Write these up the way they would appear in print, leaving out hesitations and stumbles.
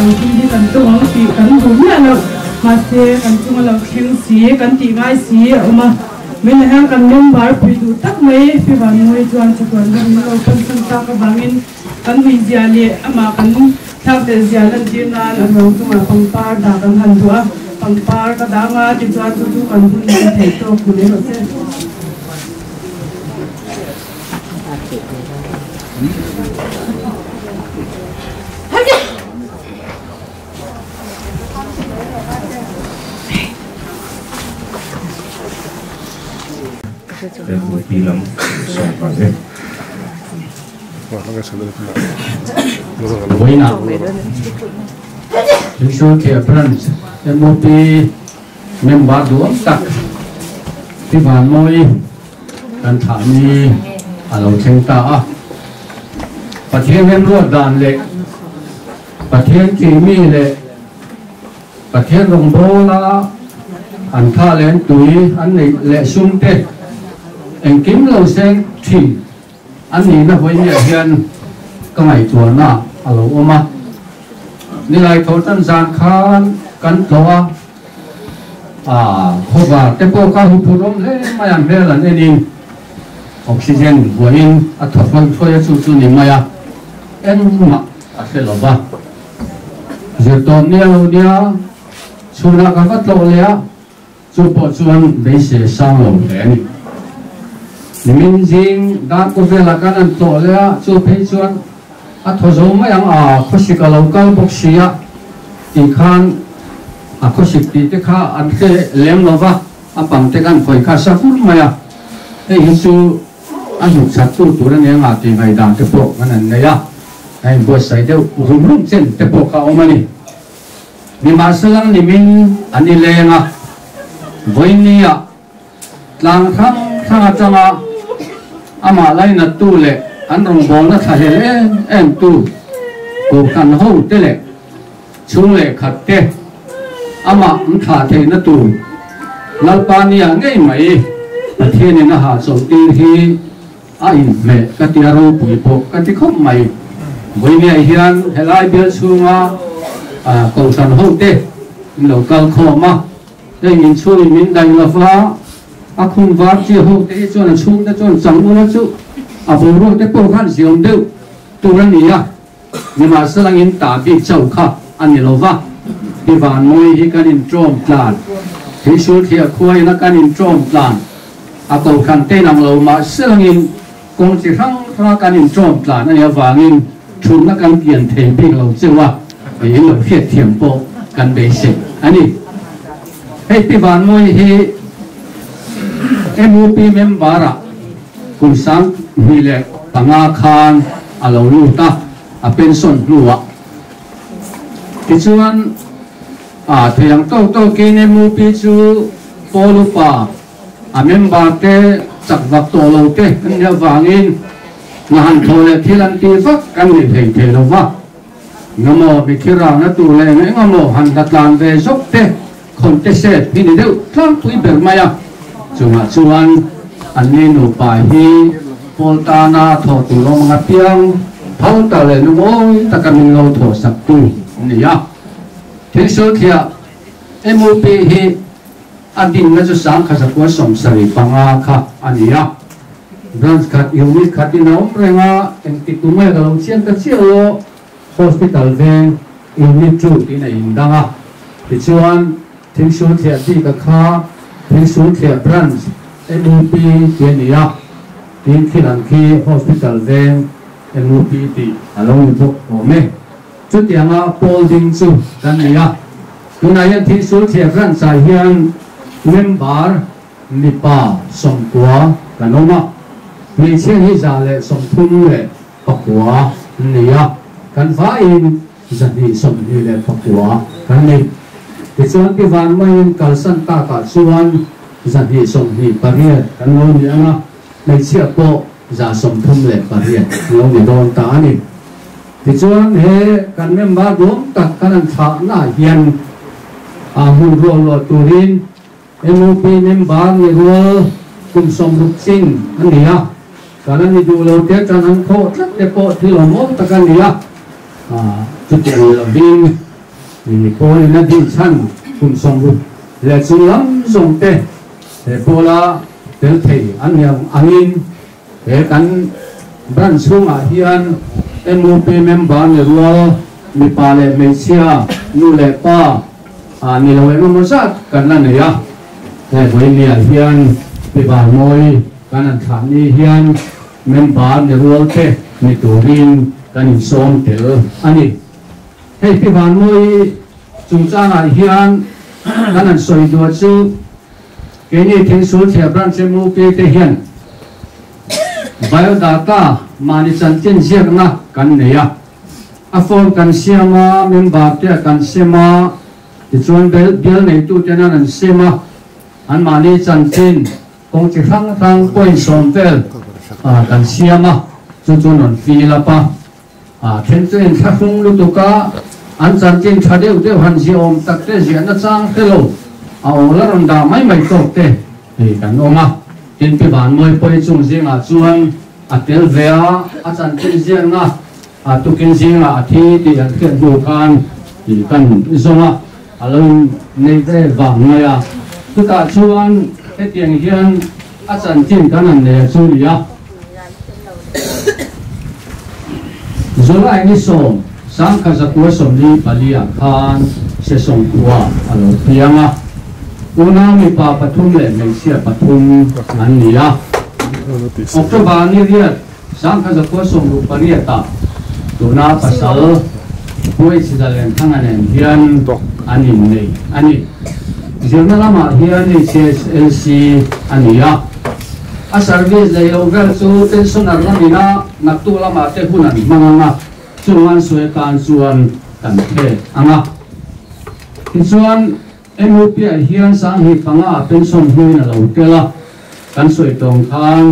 Hetiang thil hi kan tawng ang tih kan duh miah loh. Mahse, kan chunga lo thleng si, kan tih ngai si a awm a. Meilah hian kan member pui duh tak mai Pi Vanmawii chuan chatuan ram min lo pansan tak avangin kan huizia leh amah kan thlakhlelh zia lantir nan a ruang chungah pangpar dah kan han duh a, pangpar ka dah anga tichuan chu chu kan hun nan theih tawk mai rawh se. Vawiinah Thingsul Thliah Branch MOP member duhawm tak Pi Vanmawi kan thlah ni a lo thleng ta a. Pathian remruat dan leh Pathian tihmi leh Pathian rawngbawla an thla leh an tui an neih leh sum te engkim lo seng thin an nihna vawinia hian ka ngaihtuahna a lo awm a. Nilai tho tan zan khan kan tlawh a, a khawvar te pawh kha huphurh awm hle mai a, hmel an enin oxygen buaiin a thaw hruai hruai a, chu chu ni mai a, engmah a hre lo va. Zirtawp nia lo nia, chhunah ka va tlawh leh a, chu pawh chuan beisei sang lo hle a ni. Nimin zing dar kawvelah kan an tlawh leh a, chu phei chuan a thaw zo mai ang a, khawsik a lo kal bawk si a tih khan a khawsik tih te kha an hre lem lo va, a pang te khan khawih kha sa vur mai a, hei hi chu a hnuk chhat tu tur a ni anga tih ngaihdan te pawh kan han nei a, a inbuatsaih deuh rum rum chen te pawh kha a awm a ni. Nimahsela nimin an i leng a, vawinia tlang hrang hrang atanga amah lainattu leh an rawngbawlna thlahlel em em tu Kohhran ho te leh chhung leh khat te amah an thlah theihna tur Lalpa nia ngei mai Pathianin a hahchawlh tir hi a inhmeh ka ti a ropui pawh ka ti khawp mai. Vawinia hian helai bial chhunga Kohhran ho te in lo kal khawm a. Heng inchhungin min daih lo va, a khum var chi ho te hi chuan a chhungte chuan chang ula chu a boruak te pawh khan ziawm deuh tur a ni a, nimahsela in tah bik chauh kha a ni lo va, Pi Vanmawi hi kan intawm tlan, Theisul thliah khua ina kan intawm tlan, a kohhran te inang lo mahsela in kawng chi hrang hranga kan intawm tlan a nih avangin thutna kan pian thei bik lo cheu a, in lo hriatthiam pawh kan beisei a ni. Hei Pi Vanmawi hi MUP member-ah kum 2005 khan a lo lut a, a pension hnuah. Tichuan, a thei ang tawk tawkin MUP chu Pawl upa, A member te chak vak tawh lo te an nih avangin hna han thawh leh thil an tih vak kan nih thei thei lo va. Engemaw mi thil rangna tur leh eng engemaw han hla tlan ve zawk te khawn te set hi ni deuh tlangpui ber mai a. Chungah chuan anni nupa hi Pawl tana thawh tur awm ang apiang phal ta leh lungawi taka min lo thawhsak tu an ni a. Thil sulthliah MUP hi A dinna chu 1975 kha a ni a, branch khat, unit khatin a awm reng a, engtik tum nge ka lo chiang ta chiah lo, hospital veng unit chu tiin a indang a, tichuan Thingsul Thliah bika kha Thingsul Thliah branch MUP tih a ni a, tin thil ang khi hospital veng MUP tih a lo ni bawk awm e. Chutianga pawl ding chu kan ni a. Tunah hian Thingsul Thliah Branch ah hian member mipa 90 kan awm a, hmeichhia hi 139 an ni a, kan vaiin 229 kan ni. Tichuan Pi Vanmaiin kalsan takah chuan 228 kan lo ni ang a, hmeichhia pawh 138 an lo ni dawn ta a ni. Tichuan he kan member duam tak kan an thlahnaah hian a hmun rual luah turin MUP member ni rual kum 60 chin a ni a, kan a ni duh lo te tan an khawh tlat te pawh thil awm awm tak a ni a, chutiang ni lovin. Pawl in a din chhan kum 60 leh chung lam zawng te he pawla tel thei an ni angin he kan branch chhungah hian MUP member ni rual mipa leh hmeichhia nu leh pa ni lo engemaw zat kan la nei a. He vawinia hian Pi Vanmawi kan an thlah ni hian member ni rual te ni turin kan insawm tel a ni. Hei Pi Vanmawi chungchangah hian kan han sawi duah chu keini Thingsul Thliah Branch MUP te hian biodata mahni chanchin ziakna kan nei a, a form kan siam a, member te a kan sem a, tichuan bial neitu ten an an sem a, an mahni chanchin kawng chi hrang hrang point 10 vel kan siam a, chu chu an rawn fill up a. A then chu inthlahrung lutuk a, an chanchin tha deuh deuh han ziahawm tak te ziahna chang hre lo, a aw la rawn dah mai mai tawk te hei kan awm a. Tin Pi Vanmawi pawi chung zingah chuan a tel ve a, a chanchin ziakna a tukin zingah a thi tih an hriat hnu khan tih kan zawng a, a lo inneih ve vang mai a. Chutah chuan hetiang hian a chanchin kan han nei a chu ni a. July ni 10, 1944 ah khan Sesawng khua a lo piang a, unau mipa pathum leh hmeichhia pathum an ni a. October ni 8, 1968 ah tuna pasal Pu H Zalenthanga nen hian an innei a ni. Zirna lamah hian HSLC a ni a. A service lei lo vel chu pensioner lamina naktuk lamah te hun an hmang ang a, chung an sawi atan chuan kan phet ang a. Tichuan, MUP ah hian 5005 ah pension hnuin a lo tel a, kan sawi tawng khan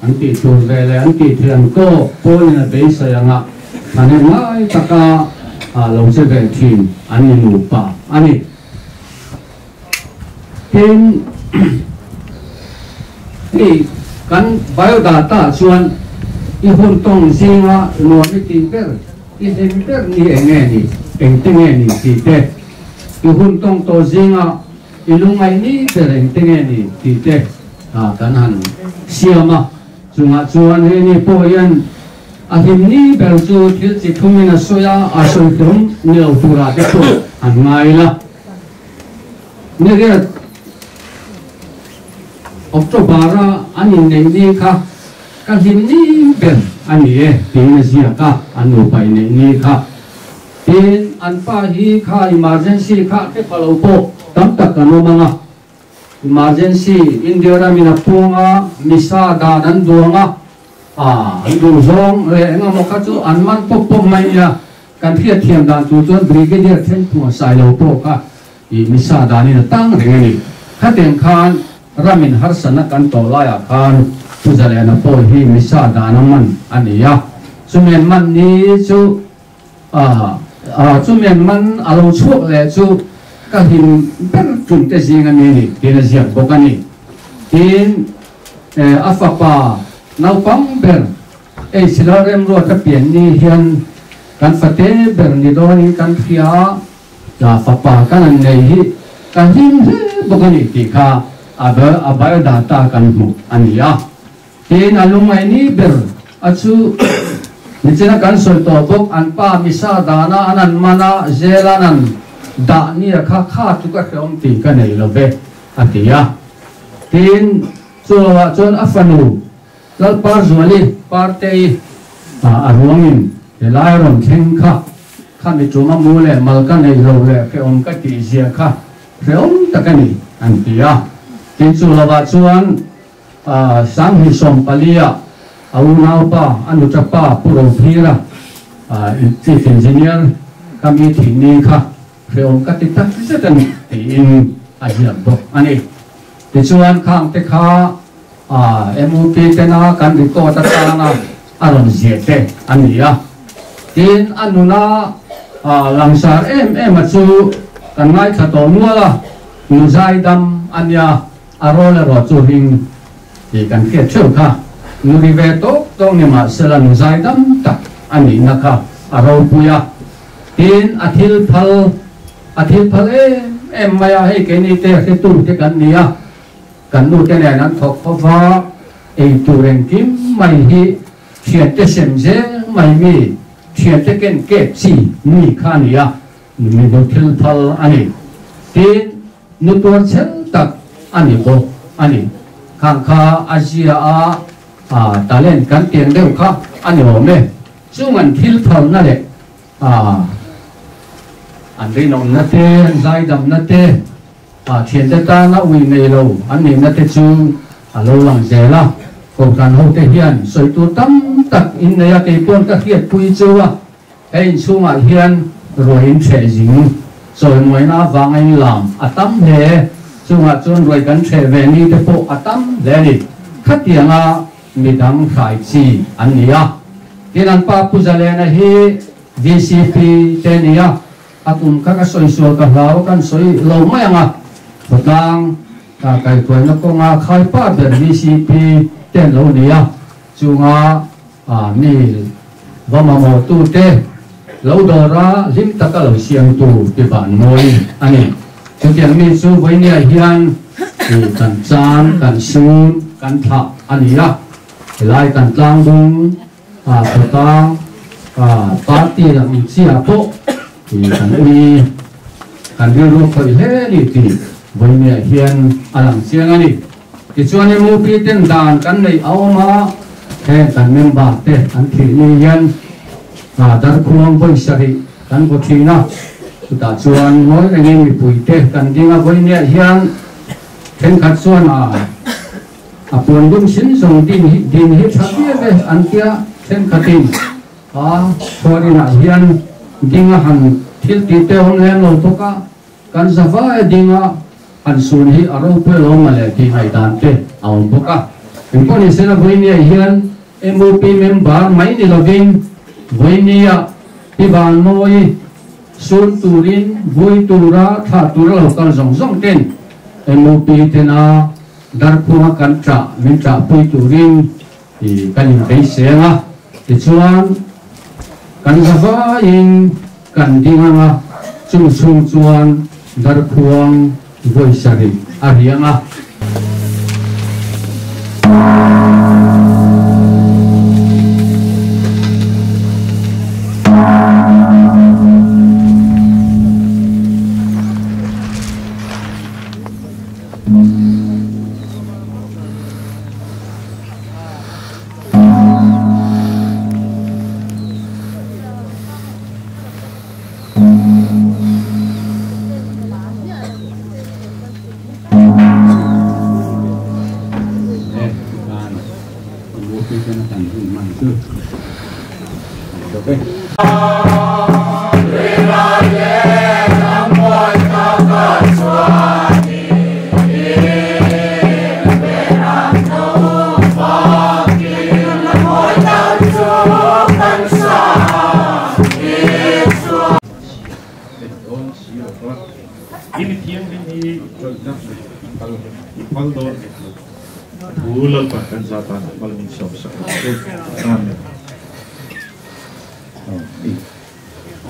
an tih tur ve leh an tih theih ang tawk pawlin a beisei ang a, thahnem ngai taka lo che ve thin an ni nupa a ni. Tin, hei kan biodata chuan i hun tawng zinga nuam i tih ber, i hlim ber ni eng nge ni, engte nge ni tih te, i hun tawng tawh zinga i lungngaih ni ber engte nge ni tih te kan han siam a. Chungah chuan hei ni pawh hian a hlim ni ber chu thil chi thumin a sawi a, a sawi hlawm ni lo turah te pawh an ngai la. Ni riat October-a an inneih ni kha ka hlim ni ber a ni e tiin a ziak a, an nupa inneih ni kha. Tin, an pa hi kha emergency kha te pha lo pawh tam tak an awm ang a. Emergency India ramin a phuang a, misa dan an duang a, an duhzawng leh engemaw kha chu an man pawp pawp mai nia. Kan hriatthiam dan tur chuan Brigadier Thenphunga Sailo pawh kha i misa danin a tang reng a ni. Khateng khan ramin harsatna kan tawh laiah khan Pu Zalena pawh hi misa dana man a ni a. Chumi an man ni chu chumi an man a lo chhuak leh chu ka hlim ber tum te zing a mi a ni tiin a ziak bawk a ni. Tin, a fapa naupang ber Ei silo remruat a pian ni hian kan fate ber ni dawnin kan hria a, tla fapa kan an nei hi ka hlim hle bawk a ni tih kha a biodata kan hmuh a ni a. Tin, a lungngaih ni ber a chu nichina kan sawi tawh bawk, an pa misa dana an an man a, zelan an dah nia kha kha chu ka hreawm tih ka nei lo ve a ti a. Tin, chuloah chuan a fanu Lalpa Zuali Partei a ruangin helai rawn thleng kha, khami tum a mu leh mal ka neih lo leh hrehawm ka tih zia kha hrehawm tak a ni, an ti a. Tin, chu lovah chuan 2014 ah a unaupa, a nutapa Pu Rophira, Chief Engineer ka mi thih ni kha hrehawm ka ti tak zet a ni, tiin a ziak bawk a ni. Tichuan, khangte kha MUP tena kan record atana a rawn ziah te a ni a. Tin, a nuna langsar em em a chu kan ngaithla tawh nual a, nu zaidam a nia, a rawl erawh chu hring tih kan hriat theuh kha. Nu ri ve tawk tawk ni mahsela nu zaidam tak a nihna kha a ropui a. Tin, a thil phal. A thil phal em em mai a, hei keini te hretu te kan ni a, kan nu te nen an thawk kho va, ei tur engkim mai hi thiante sem zel mai mi, thiante ken kep chi mi kha a ni a, mi nu thil phal a ni. Tin, nu tuar chhel tak a ni bawk a ni. Khang kha a zia a, talent kan tiang deuh kha a ni awm e. Chung an thil phalna leh an rinawmna te, an zaidamna te, thiante tana ui nei lo an nihna te chu a lo lang zel a. Kohhran hote hian sawi tur tam tak in nei a, kei pawn ka hriatpui chu a, he inchhungah hian ruai in ṭheh zing chawimawiina avanga in lam a tam hle, chungah chuan ruai kan ṭheh ve ni te pawh a tam hle a ni. Khatianga midang hrai chi an ni a. Tin an pa Pu Zalena hi VCP te ni a, a kum kha ka sawi sual ka hlau kan sawi lo mai ang a, khawtlang kaihtuaina kawnga khaipa ber VCP te an lo ni a, chunga mi va mamawhtu te lo dawra hlim taka lo siamtu ti van mawi a ni. Chutiang mi chu vawinia hian kan chan, kan sun, kan thlah a ni a. Helai kan tlangdung, khawtlang, party lam chiah pawh kan ui, kan rilru khawih hle a ni tih vawinia hian a lang chiang a ni. Tichuan MOP ten dan kan neih a awm a, heng kan member te an thih ni hian Darkhuang vawi sarih kan vaw thin a, chutah chuan ngawi rengin mipui te kan ding a, vawinia hian thenkhat chuan a puan dum sin zawng din hi din hi tha viau e an tia, thenkhatin a chhuarinah hian ding a han thil tih te awm lem lo bawk a. Kan zavai dinga han sun hi a ropui alawm mawle tih ngaihdan te a awm bawk a. Engpawhnisela Vawinia hian MOP member mai ni lovin Vawinia Pi Vanmawi sun turin vui tura thlah tura lo kal zawng zawng ten MOP tena Darkhuanga kan ṭah min ṭahpui turin kan inbeiseng a. Tichuan kan zavaiin Kan ding ang a, chung chhung chuan darkhuang vawi sarih a ri ang a.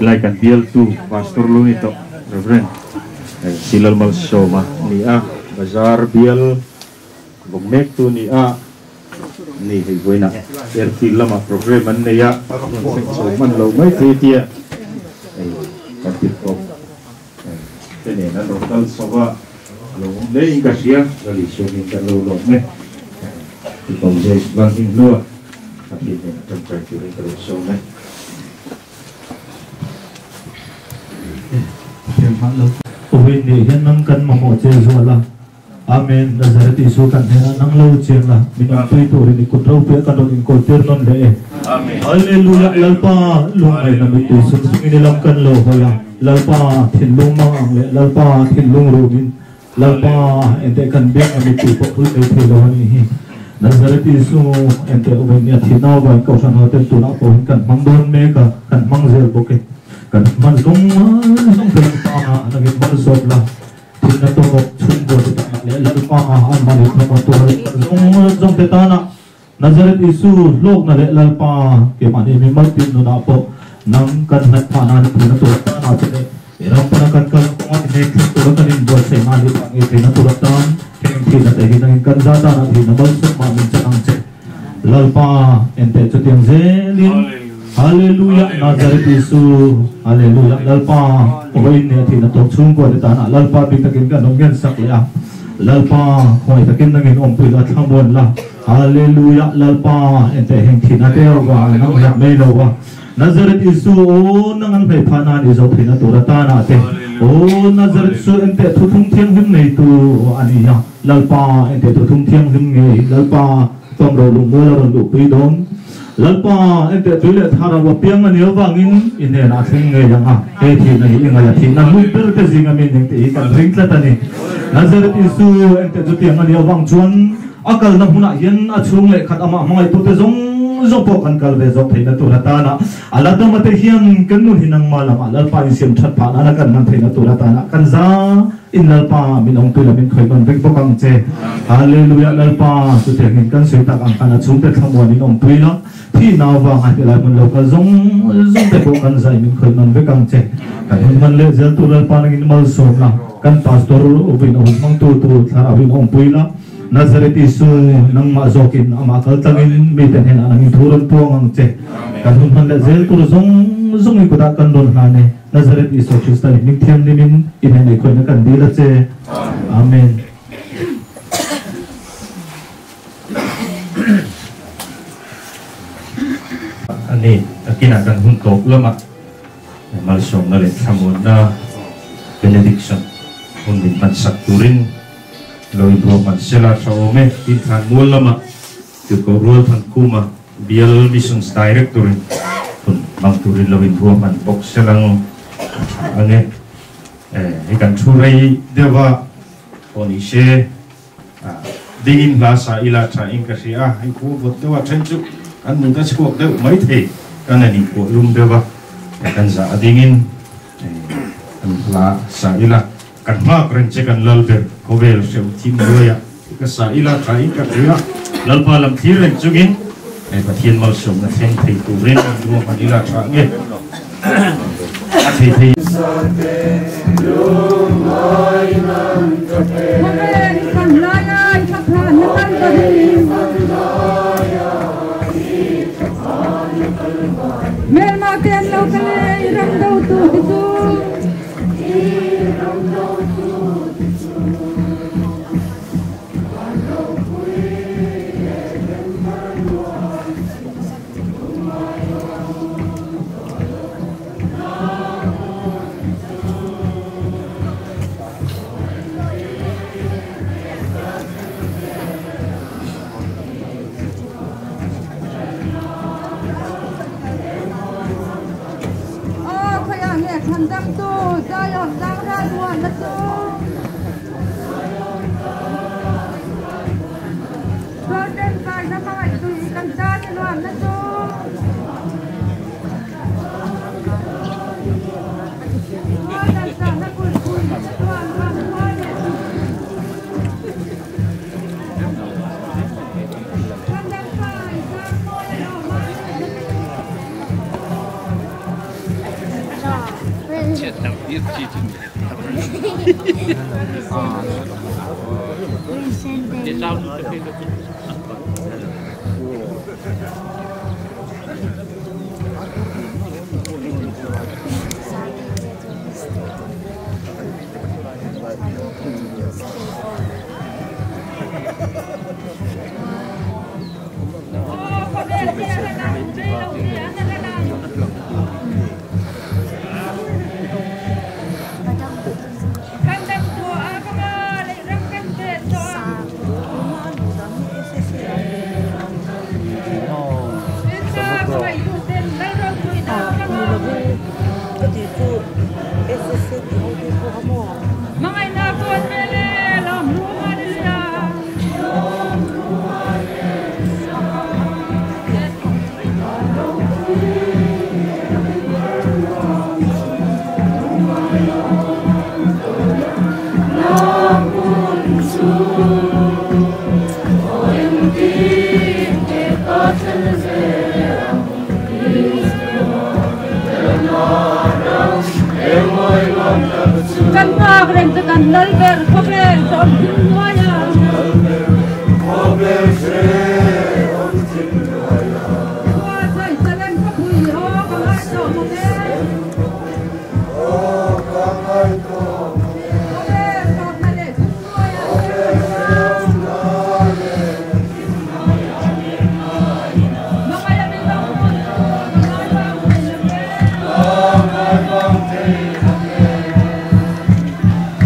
Helai kan bialtu Pastor Luni tawh Rev. Silal Malsawma a ni a, Bazar bial bawk mektu a ni a, ni hei vawiinah airfield lamah program an nei a, rawn thleng chho hman lo mai thei tia hei kan tirh bawk te nen an rawn kal chho a, a lo awm hle in ka hria, Rally chhungin kan lo lawm e, ti ko James Vanhinghlua a thil nen a tawngtai turin ka lo sawm e. Awin nih hian nang kan mamawh che zual a. Amen. Nazareth Isu kan hnenah nang lo chiang la, min awmpui turin i kut ropui a kan rawn inkawl tir nawn leh e. Hallelujah Lalpa lungngaihna mittui sum chungin i lam kan lo hawi a, Lalpa thinlung mang ang leh Lalpa thinlung rumin Lalpa enteh kan biak a mittui pawh hul mai thei lo a nih hi. Nazareth Isu enteh awin nia thihna avangin Kohhran hoten tunah pawhin kan hmang dawn mek a, kan hmang zel bawk e. Kan hman zawng zawng te Lalpa nangin malsawm la. Thilna tawk chhungkaw te tana leh Lalpa an mahni thlawma tuar zawng zawng te tana Nazareth Isu hlawkna leh Lalpa keimahni mimal pin nunah pawh nang kan hlat phah nana thilna tuar tana che leh Ram pana kan kal konga ine thlen tura kan in buat sai ma hi pa nge theina tura tan heng thi na te hi nang kan za ta na thi na mal sum ma min chang che lalpa ente chutiang zelin hallelujah Nazareth Isu hallelujah lalpa oin ne thi na tok chung ko te ta na lalpa bi takin kan nong ngen sak le a lalpa khoi takin nangin om pui la thamon la hallelujah lalpa ente heng thi na te wa nang ya mei lo wa Nazareth Isu o nangan phei phana ni zo theina tura ta na te o Nazareth Isu ente thu thung thiang him nei tu ani ya lalpa ente thu thung thiang him nge lalpa tom ro lu mo la ron lu pui dom lalpa ente tuile thara wa piang ani wangin ine na thing nge yang a he thi na hi inga ya thi na mu per te zinga min ning te kan ring tlat ani Nazareth Isu ente chu tiang ani wang chuan akal na huna hian a chung le khat ama mangai tu te zong zong po kan kal ve zok theina tura ta na alada mate hian kan nun hinang malam lalpa in siam that pha na kan man theina tura ta na kan za in lalpa min ong tu la min khoi ban vek bokang che hallelujah lalpa chu te hin kan sui tak ang kana chung te thamwan in ong pui la thi na wa ha te lai mun lo ka zong zong te po kan zai min khoi man vek ang che kan hun man le zel tu lalpa na in mal som la kan pastor ubin ong mang tu tu thara ubin ong pui la Nazareth Isu nang ma zokin ama kal tangin mi ten hen anangin thuron puang ang che kan hun han le zel tur zong zong i kuda kan don ha ne Nazareth Isu Christa ni ning thiam ni min in hen ei khoi na kan dila che amen ani takina kan hun tok lama mal som na le thamon na benediction hun min pan sak turin loi bro man sela saome tin than mul lama tu ko rul than kuma bial missions director hun bang turin loin bro man bok selang ange eh kan thurei dewa oni she dingin la sa ila cha in ka sia hai ku bot dewa chen chu an mun ta chuak deuh mai thei kan ani ko lum dewa kan za dingin an la sa ila kan ma kren che kan lalber kovel seu thim loya ka sa ila tha in ka ria lalpa lam thiren chungin e pathian mal som na thleng thei tu ren lu man ila tha nge a thei thei mel ma ken lo kale ram do tu tu reng che kan lal ber khawvel hrehawm thim hnuaia. Khua chai Salem khawpui aw ka ngai tawh mang e. Khawvel tawpna leh thim hnuaia leng kan Hmangaih a min lo hmuh chu ka ngai vang thei lo e.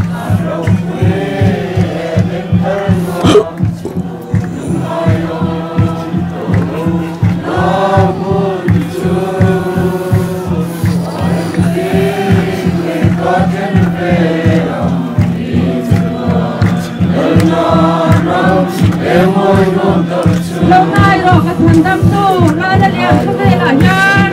Lo ngai rawh ka chhan dam tu ral a lian khawvel ah hian.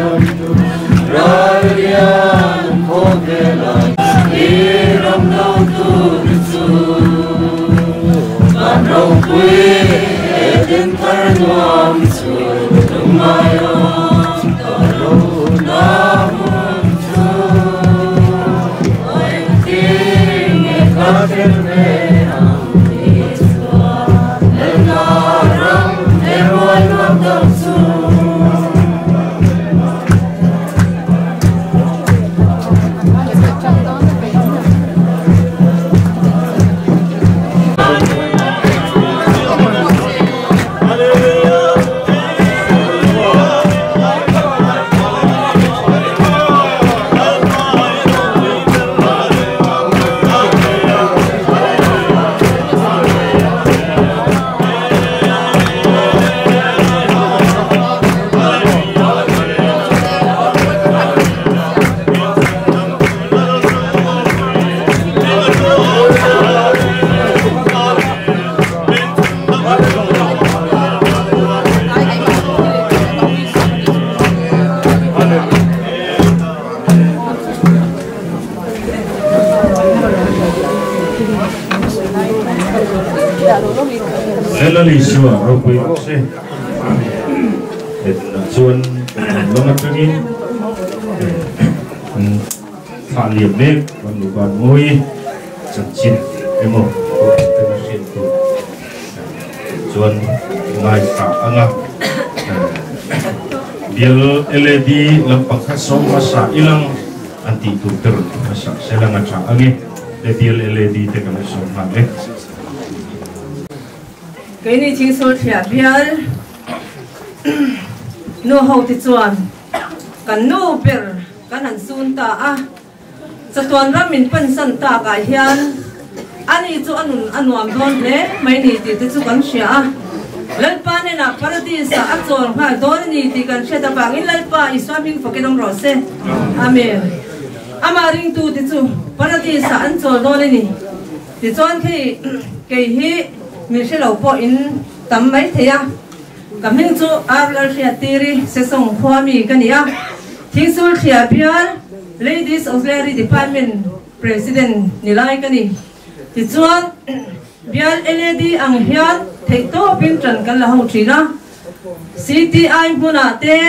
Lal Isua ropui rawh se. Hetunah chuan lam atangin thlah liam mek kan luhban mawi chanchin emaw kan hriat tur chuan ngaithla anga bial LAD lampang kha sawm hmasa ilang an tih tur te rawn ti hmasa selang a tha ange le bial LAD te kan la sawm nghal e. Keini Thingsul Thliah bial nu ho te chuan kan nu ber kan han sun ta a, chatuan ram min pansan tak ah hian ani chu a nun a nuam dawn hle mai ni tih te chu kan hria a, Lalpa hnenah Paradis ah a chawl nghal dawn a ni tih kan hriat avangin Lalpa Isua hming fakin awm rawh se. Amen. Amah ringtu te chu Paradis ah an chawl dawn a ni. Tichuan khi kei hi min hre lo pawh in tam mai thei a, ka hming chu Ar Lalhriattiri Sesawng khua mi ka ni a, Thingsul Thliah bial Ladies Auxiliary Department President ni lai ka ni. Tichuan bial LAD ang hian theihtawpin ṭan kan la ho ṭhin a, CTI hmunah te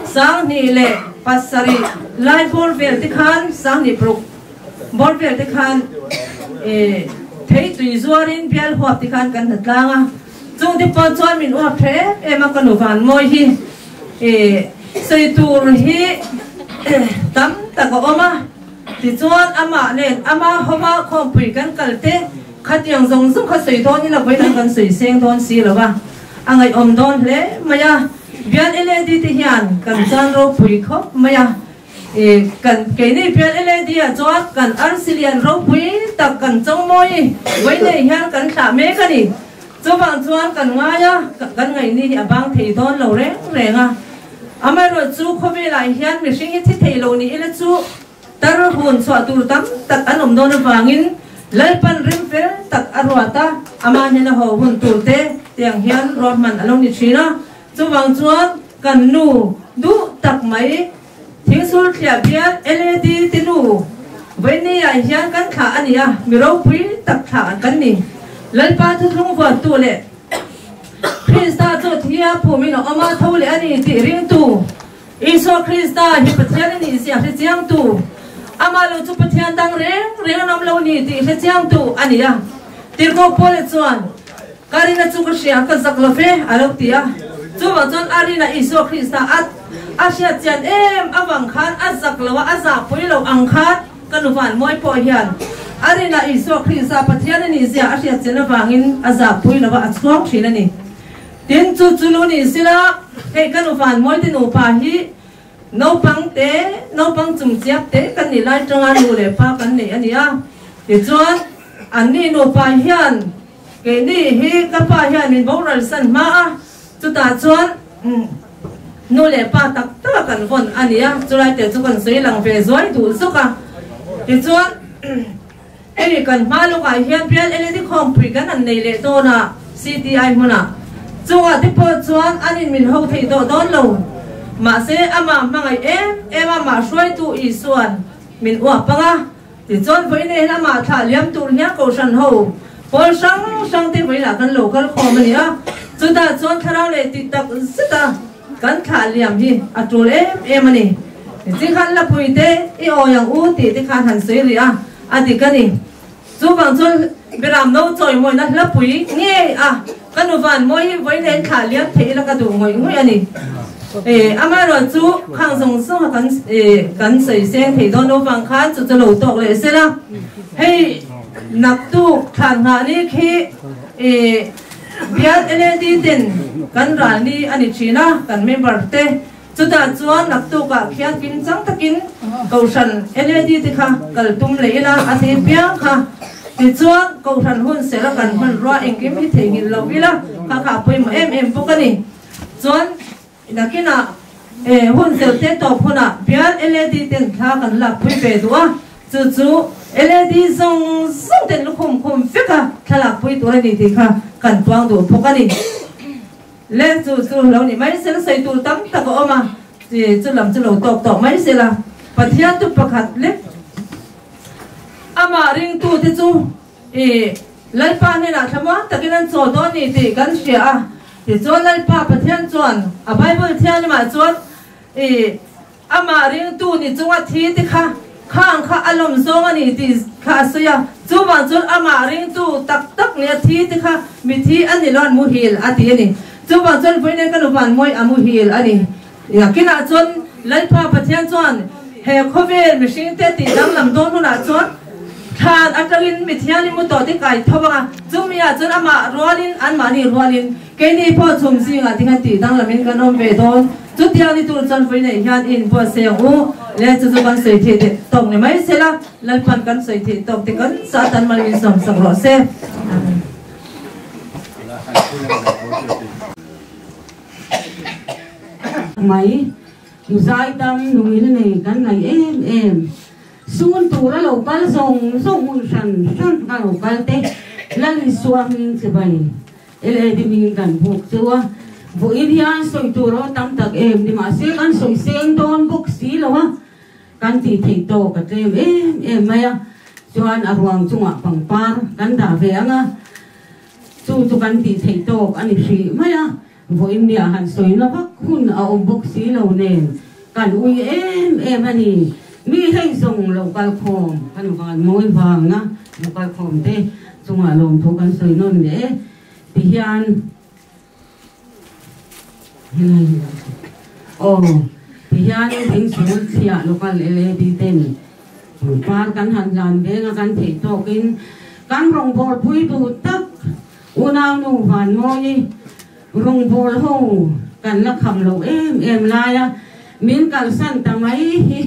2007 lai bawr vel te khan 2006 Bawr vel te khan thei tui zuarin bial huap te khan kan hna tlang a, chung te pawh chuan min uap tha em em a ka nu van mawi hi sawi tur hi tam tak a awm a, tichuan amah nen ama hawma khawmpui kan kal te khatiang zawng zawng kha sawi dawn ila vawiin kan sawi seng dawn si lo a, a ngaihawm dawn hle mai a, bial LAD te hian kan chan ropui khawp mai a. I kan keini pian LAD ah chuan kan arsi lian ropui tak kan chawngmawi vawi nei hian kan thlah mek a ni. Chuvang chuan kan ngai a, kan ngaihni hi a bang thei dawn lo reng reng a. Amaherawh chu khawvelah hian mihring hi thi thei lo ni ila chu tar hun chhuah tur tam tak an awm dawn avangin Lalpan rem fel tak a ruat a, amah hnena haw hun tur te tiang hian ruahman a lo ni thin a. Chuvang chuan kan nu duh tak mai Thingsul thliah bial LAD te nu Vawinia hian kan thlah a ni a, mi ropui tak thlah kan ni. Lalpa thuthlung vuantu leh Krista chu thia phumin a awm a, tho leh a ni tih ringtu, Isua Krista hi Pathian a nih zia hre chiangtu. Amah lo chu Pathian dang reng reng an awm lo ni tih hre chiangtu a ni a. Tirhkoh Paula chuan, Ka rina chu ka hria, ka zak lo ve, a lo ti a. Chuvang chuan a rina Isua Krista a a hriat chian em avang khan a zak lo a, a zahpui lo ang khan ka nu Vanmawi pawh hian a rina Isua Krista Pathian a nih zia a hriat chian avangin a zahpui lo a, a chhuang thin a ni. Tin, chu chu lu ni sila, hei ka nu Vanmawi te nupa hi Naupang te, naupang chungchiap te kan nih lai tanga nu leh pa kan nei a ni a. Tichuan, anni nupa hian keini hi ka pa hian min boral san hma a, chutah chuan nu leh pa tak tak a kan vawn a ni a, chulai te chu kan sawi lang ve zuai duh zuk a. Tichuan, hei kan hma lawkah hian bial LED khawmpui kan han nei leh dawn a, CTI hmunah. Chungah te pawh chuan an in min ho thei tawh dawn lo. Mahse, amah hmangaih em em a mah hruaitu Isua'n min uap ang a. Tichuan, vawiin hian amah thlah liam tur hian Kohhran ho pawl hrang hrang te vawiinah kan lo kal khawm a ni a. Chutah chuan thlarau leh tih tak zet a kan thlah liam hi a tul em em a ni. Ti khan Lapui te i awi ang u tih te khan han sawi rih a, a dik a ni. Chuvang chuan Biram no chawimawina hlapui ngei a, ka nu van mawi hi vawiin hian thlah liam thei ila ka duh ngawih ngawih a ni. Amaherawh chu khang zawng zawng a kan kan sawi seng thei dawn lo vang khan chu chu lo tawk leh sel a. Hei naktuk thlan nghah ni khi bial LAD ten kan ral ni a ni thin a, kan member te. Chutah chuan naktukah khian kim chang takin Kohhran LAD te kha kal tum leh ila a thei piang kha. Tichuan Kohhran hun serh a kan hmanrua engkim hi theihnghilh lo ila kha kha a pawimawh em em bawk a ni. Chuan nakinah hun serh te tawp hunah bial LAD ten thla kan lakpui ve duh a, chu chu LAD zawng zawng ten lukhum khum vek a thla lakpui tur a ni tih kha kan puang duh bawk a ni. Le chu chu lo ni mai sela sawi tur tam tak a awm a, chi chu lam chu lo tawk tawh mai sela. Pathian chu pakhat lek amah ringtute chu i Lalpa hnenah thlamuang takin an chaw dawn ni tih kan hria a. Tichuan Lalpa Pathian chuan a Bible thianghlimah chuan i Amah ringtu ni chunga thi te kha khang kha a lawm zawng a ni tih kha a sawi a, chuvang chuan amah ringtu tak tak nia thi te kha mithi a ni lo an muhil a ti a ni. Chuvang chuan vawiin ka nu vanmawi a muhil a ni. Nakinah chuan Lalpa Pathian chuan he khawvel mihring te tih danglam dawn hunah chuan thlan atangin mithianghlim mu tawh te kai tho ang a, chumi ah chuan amah rualin anmahni rualin Keini pawh chhum zingah te khan tih danglamin kan awm ve dawn. Chutiang ni tur chuan vawi neih hian i inbuatsaih ang u. Le chu chu kan sawi theih teh tawk ni mai sela, Lalpan kan sawi theih tawk te kan sa tan mal min sawm sak rawh se. Amen. Mai Zaidam nungil nei kan ngaih em em. Sun tura lo kal zawng zawng hmun hran hran kha lo kal te Lal Isua hming chibai. LAD hmingin kan buk cheu a, vawiin hian sawi tur a tam tak em ni mahse kan sawi seng dawn bawk si lo a, kan tih theih tawk a tlem em em mai a, chuan a ruang chungah pangpar kan dah ve ang a, chu chu kan tih theih tawk a ni hrih mai a, vawiin nia han sawi na vak hun a awm bawk si lo nen kan ui em em a ni, mi hei zawng lo kal khawm kan van mawi vangna lo kal khawm te. Chungah lawmthu kan sawi nawn leh e ti hian helai hi aw ti hian thingsul chhiah local LAD ten par kan han hlan veng a kan theih tawkin kan rawngbâwl pui duh tak unaunu Vanmawi rawngbâwl ho kan la kham lo em em lai a min kalsan ta mai hi.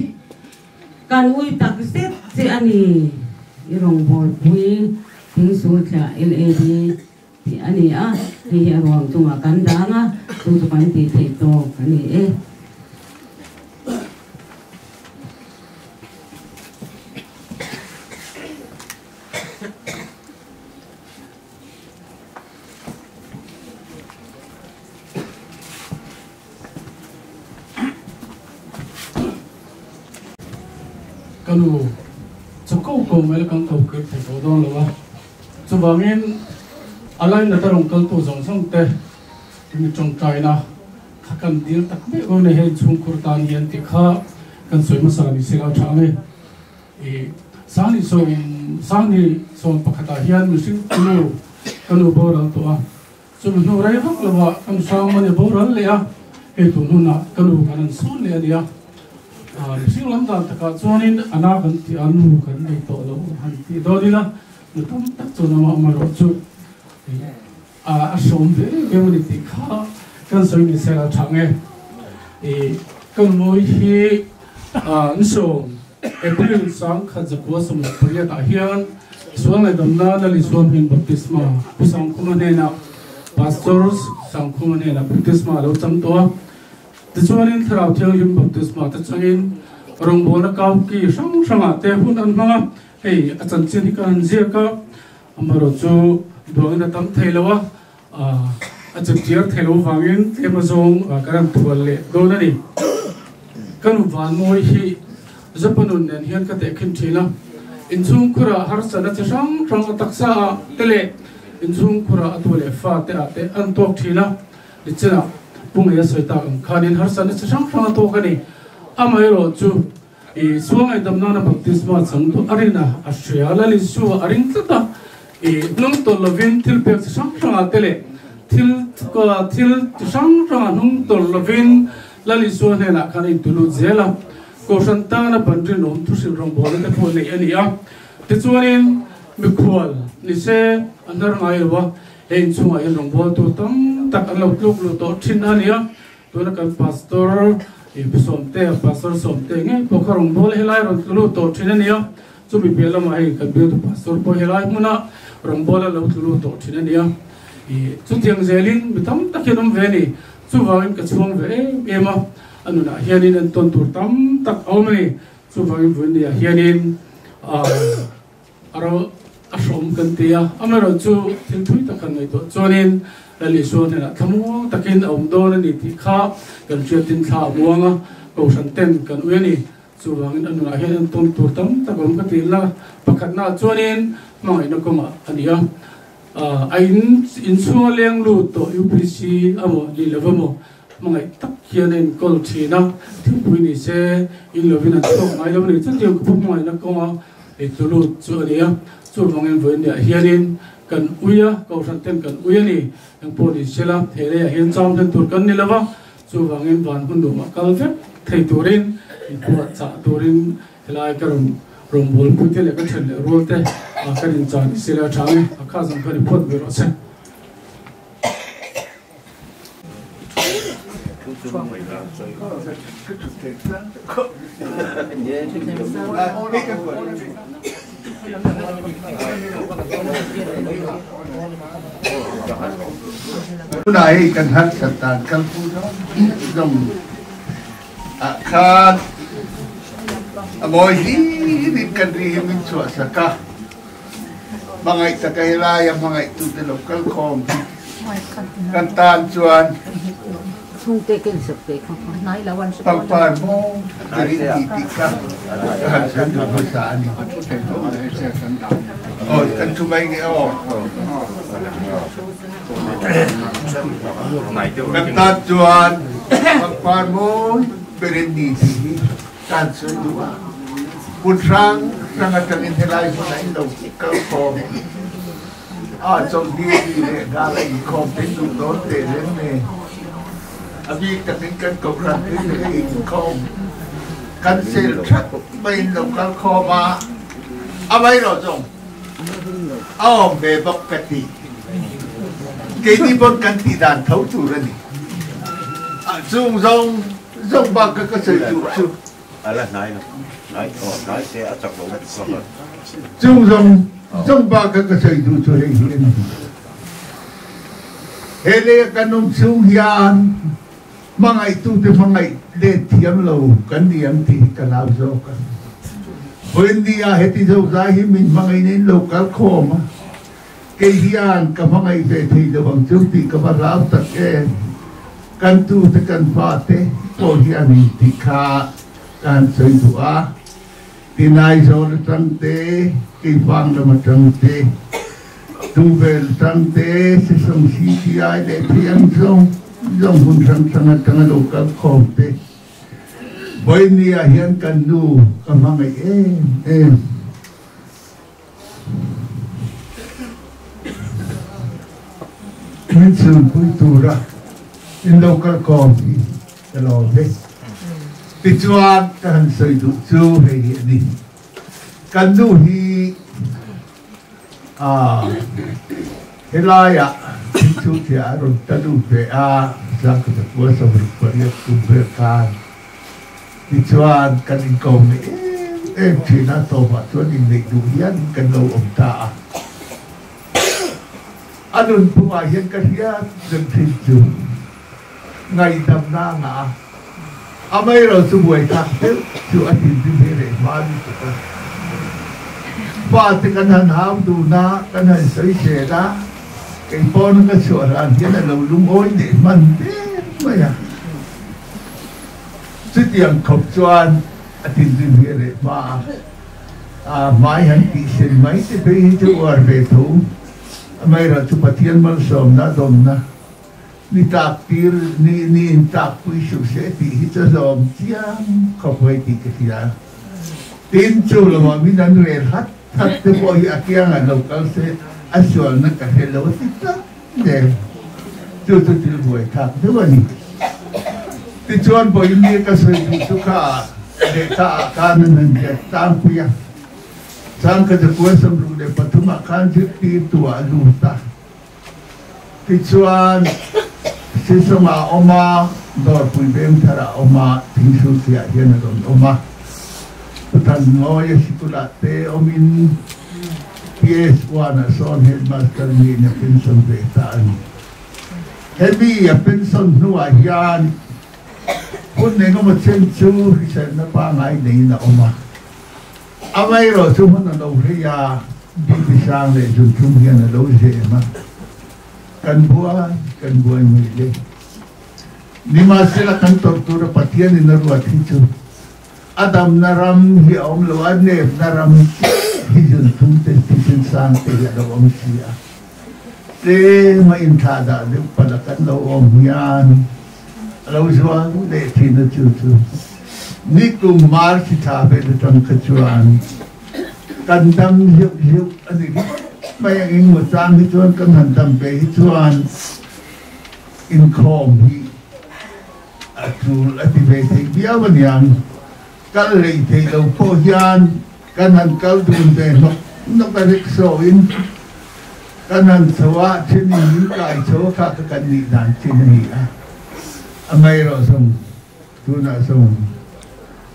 Kan ui tak zet che a ni. I rawngbâwl pui thingsul thliah LAD tih a ni a, hei hi a ruang chungah kan dang a, chu chu kan tih theih tawk a ni e. Ka nu chu ko ko mai la kan ko kir thei tawh dawn lo a, chuvangin a lainat a rawn kaltu zawng zawng te mi tawngtaina kha kan dil tak mek dawn a ni, hei chhungkhur tan hian tih kha kan sawi hmasa ni sela tha ang e. I sangni sawm sangni sawm pakhatah hian mihring nu ka nu boral tawh a, chumi hnu rei vak lovah ka nu Sangmani boral leh a, hei tun hunah ka nu kan an sun leh a ni a. Mihring lam dan takah chuanin a na kan tih a, nu kan nei tawh lo han tih dawn ila, nu tam tak chuan amah amaherawh chu a hrawm ve em a ni tih kha kan sawi ni sela tha nge. I ka nu hi an sawm April 1918 ah hian sual ngaihdamna Lal Isua hming baptisma Pu Sangkhuma hnenah Pastor Sangkhuma hnenah baptisma a lo chang tawh a. Tichuanin Thlarau Thianghlim baptisma te changin rawngbawlna kauki hrang hrangah te hun an hmang a, hei a chanchin hi ka han ziak a, amaherawh chu duangin a tam thei lo a, a chipchiar thei lo vangin tlem azawng ka rawn thual leh dawn a ni. Ka nu Vanmawi hi Japanun nen hian ka tehkhin thin a, inchhungkhurah harsatna chi hrang hrang a taksa ah te leh inchhungkhurah a tu leh fa te ah te an tawk thin a, nichinah Pu Ngei a sawi tak ang khanin harsatna chi hrang hrang a tawk a ni. Amaherawhchu I sual ngaihdam nana baptisma chang duh a rin a, a hria. Lal Isua a ring tlat a, i hnung tawlh lovin thil pek chi hrang hrangah te leh thil thil chi hrang hrangah hnung tawlh lovin Lal Isua hnenah khan a intulut zel a. Kohhran tana ban rinawm thuhrilh rawngbawlna te pawh neih a ni a. Tichuanin mikhual ni se a hnar ngai lo a, he inchhungah hian rawngbawltu tam tak an lo tluk luh tawh thin a ni a. Tuna kan Pastor Sawmte, Pastor Sawmte ngei pawh kha rawn bawl helai rawn tlu lut tawh thin a nia. Chumi piah lamah hei kan bialtu Pastor pawh helai hmuna rawn bawl a lo tlu lut tawh thin a nia. Chutiang zelin mi tam tak hian awm ve a ni. Chuvangin ka chhuang ve em em a, a nunah hianin entawn tur tam tak a awm a ni. Chuvangin vawiin hianin A ro a hrawm kan ti a, amaherawh chu thil thui tak han ngaihtuah chuanin Lal Isua hnenah thlamuang takin a awm dawn a ni tih kha kan hriatin thla a muang a, Kohhran ten kan ui a ni. Chuvangin a nunah hian entawn tur tam tak a awm ka ti la, pakhatnaah chuanin hmangaihna kawngah a ni a, a in inchhunga leng lut tawh UPC amaw ni lo emaw Hmangaih tak hian a inkawl thin a, thingpui ni se in lovin an chhuak ngai lo a ni. Chutiang khawpa hmangaihna kawnga ei tlu lut chu a ni a, chuvangin vawiinniah hianin kan ui a, Kohhran ten kan ui a ni. Engpawh ni se la, he leiah hian cham hlen tur kan ni lo va, chuvangin van hun nuamah kal vek thei turin, inpuahchah turin helai ka rawn rawngbawlpui te leh ka then leh rual te kan inchah ni se la tha ang e, a kha zawng khan i phawt ve rawh se. Tunah hei kan harsat dan kalphu zawng zawng ah khan a mawi hlir in kan ri hi min chhuah sak a. Hmangaih taka helaia hmangaihtute lo kal khawm hi kan tan chuan pangpar mawi berin ti tih kha ka han sawi duh hmasa a ni. Aw, kan thu mai nge aw. Kan tan chuan pangpar mawi berin ni tih hi ka han sawi duh a. Hmun hrang hrang atangin helai hmunah in lo kal khawm a, chawlhni ni leh nghal a inkhawm te duh dawn teh reng nen a bik takin kan kohhran pui te hi inkhawm kan sel that maiin lo kal khawm a, amaherawh zawng a awm ve bawk ka ti. Keini pawn kan tih dan tho tur a ni. Chung zawng zawng bak ka sawi duh chu. Chung zawng zawng bak ka sawi duh chu hei hi a ni. He lei a kan awm chhung hian hmangaihtute hmangaih let thiam lo kan ni ang tih hi ka lau zawk a. Vawiinni ah heti zozai hi min hmangaihna in lo kal khawm a, kei hian ka hmangaih ve thei lo ang chu tih ka va hlau tak em. Kan tute kan fate pawh hi an intih kha ka han sawi duh a, Tinai zawn atang te, Keifang lam atang te, Tuvel atang te, Sesawng CCI leh thei ang zawng zawng hmun hrang hrang atanga lo kal khawm te. Vawinia hian kan nu ka hmangaih em em. Min chhunpui tura in lo kal kawm hi ka lawm hle. Tichuan ka han sawi duh chu hei hi a ni. Kan nu hi helaiah thingchhungchhiah a rawn ta lut ve a, Sangkhatakua 68 kum vel khan. Tichuan kan inkawm leh em em thin a, tawpah chuan inneih duh hian kan lo awm ta a. A nunphungah hian ka hriat reng thin chu ngaihdamna a ngah a, amaherawhchu buaithlak deuh chu a thinrim hi reh hma lutuk a. Fate kan han hau dun a, kan han sawi zel a, kei pawn ka chhuah hlan hian a lo lungawi leh hman der mai a. Chutiang khawp chuan a thinrim hi a reh hma a, a hmai han tihsen mai te phei hi chu uar ve tho. Amaherawhchu Pathian malsawmna dawmna ni tlak tir ni ni in tlak pui suh se tih hi chu a zawm chiang khawp mai tih ka hria. Tin, chu lamah min an rel hat hat te pawh hi a kiangah lo kal se a sualna ka hre lo ti tlat zel. Chu chu thil buai thlak deuh a ni. Tichuan vawiin ka sawi duh chu kha lehkha ah khan an han ziak tlangpui a. Changkha zakua 63 ah khan zirtirtu ah a lut a. Tichuan Sisawng ah a awm a, Dawrpui Vengthar ah a awm a, Thingsulthliah ah hian a rawn awm a. Puthan Ngawia sikulah te awmin PS1 ah sawn headmaster niin a pension ve ta a ni. Hemi a pension hnuah hian hun engemaw chen chu hriselna pangngai neiin a awm a. Amaherawh chu hmun a lo hrei a, BP sang leh zunthum hian a lo zem a, kan buai kan buai mai le. Nimahsela kan tawrh tura Pathianin a ruat hi chu a damna ram hi a awm lo a, nepna ram hi zunthum te thisen sang te hi a lo awm si a. Tlem a inthlahdah deuh palh a kan lo awm hian a lo zual leh thin a chu chu nikum March thla vel atang kha chuan kan dam heuh heuh a ni ringawt mai ang engmaw chang hi chuan kan han dam ve hi chuan inkhawm hi a tul a ti ve thei viau a niang kal lei thei lo pawh hian kan han kal dun ve hnawk hnawk a rickshaw in Kan han chho a, then in min kai chho a kha ka kan nih dan chin a ni a, a mai erawh zawng tunah zawng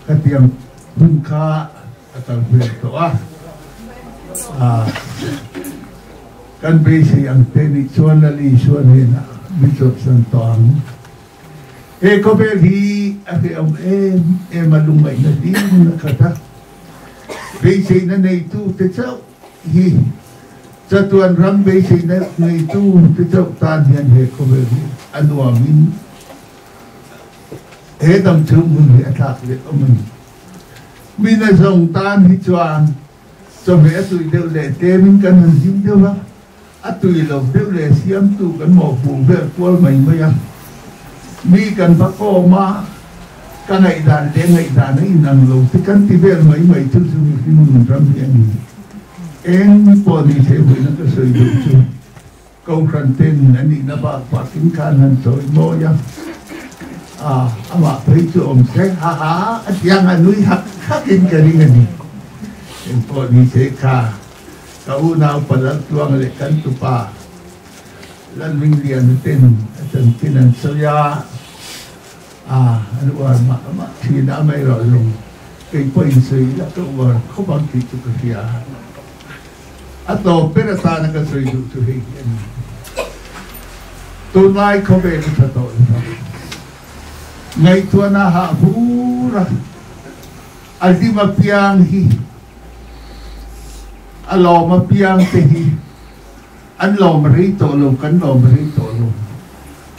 khatiang hun kha a kal hmel tawh a, ah kan beisei ang te nih chuan Lal Isua hnenah min chawlhsan tawh ang. He khawvel hi a hrehawm em em a, lungngaihna hlim a khat a, beiseina neitu te chauh hi chatuan ram beiseina neitu te chauh tan hian he khawvel hi a nuamin he damchhung hun hi a thlak leh awm a ni. Mi nazawng tan hi chuan chawhmeh a tui deuh leh tlemin kan han hlim deuh a, a tui lo deuh leh siamtu kan mawhpuh vel kual mai mai a. Mi kan va kawm a, ka ngaihdan leh ngaihdan a inang lo te kan ti vel mai mai chu chu mihring nun ram hi a ni. Eng pawh ni se vawiina ka sawi duh chu Kohhran ten a nihna bak bakin khan han sawi mawi a, a amah phei chu awm se ha ha a tiang a nui hak hakin ka ring a ni. Eng pawh ni se kha ka unau Palal Tluang leh kan tupa Lalhmingliana ten a chanchin an sawi a, a an uar mah mah thin a, amaherawh zawng kei pawhin sawi ila ka uar khawp ang tih chu ka hria. A tawp ber atana ka sawi duh chu hei hi a ni. Tunlai khawvel i tha tawh lo va, ngaihtuahna hah vur a, a hlim apiang hi, a lawm apiang te hi an lawm rei tawh lo, kan lawm rei tawh lo.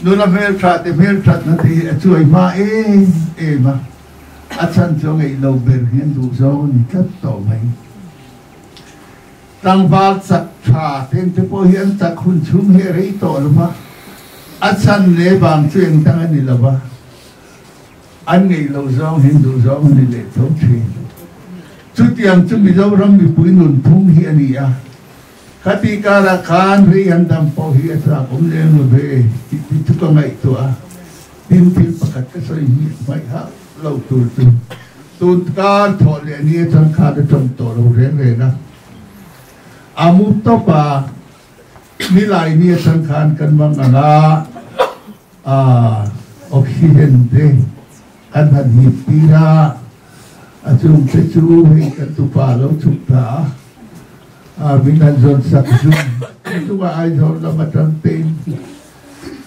Nula hmeltha te hmelthatna te hi a chuai hma em em a, a chhan chu a ngeih lo ber hian duhzawng a ni tlat tawh mai. Tlangval chak tha ten te pawh hi an chak hun chhung hi a rei tawh lo va, a chhan leh vang chu engdang a ni lo va. An ngei lo zawng hi duh zawng a ni leh tho thin. Chutiang chu Mizoram mipui nunphung hi a ni a. Khati karah khan rei an dam pawh hi a chak awm lem lo ve tih te chu ka ngaihtuah a. Tin, thil pakhat ka sawi hmiah hmaih hauh lo tur chu tun kar thawh leh ni atang khan a tawng tawh lo reng reng a. A mu tawp a, nilai ni atang khan kan mang ang a, oxygen te kan han hip tir a, a chung te chu hei kan tupa lo chhuk ta a, min han zawn sak zum chunga Aizawl lam atang tein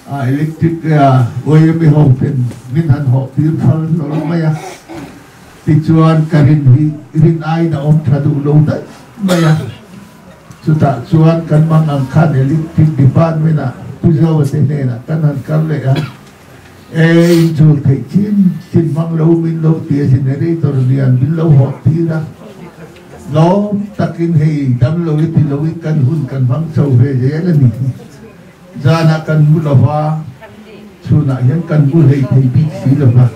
electric YMA ho ten min han hawh tir phal hlawl mai a, tichuan ka rin hi rin aiin a awm tha duh lo daih mai a. Chutah chuan kan mang ang khan Electric Department ah Pu Zoa te hnenah kan han kal leh a, E in chul theih chin chin hmang lo min lo ti a generator lian min lo hawh tir a, lawm takin hei dam lo i ti lo in kan hun kan hmang chho ve zel a ni. Zanah kan mu lo va, chhunah hian kan mu hlei thei bik si lo va.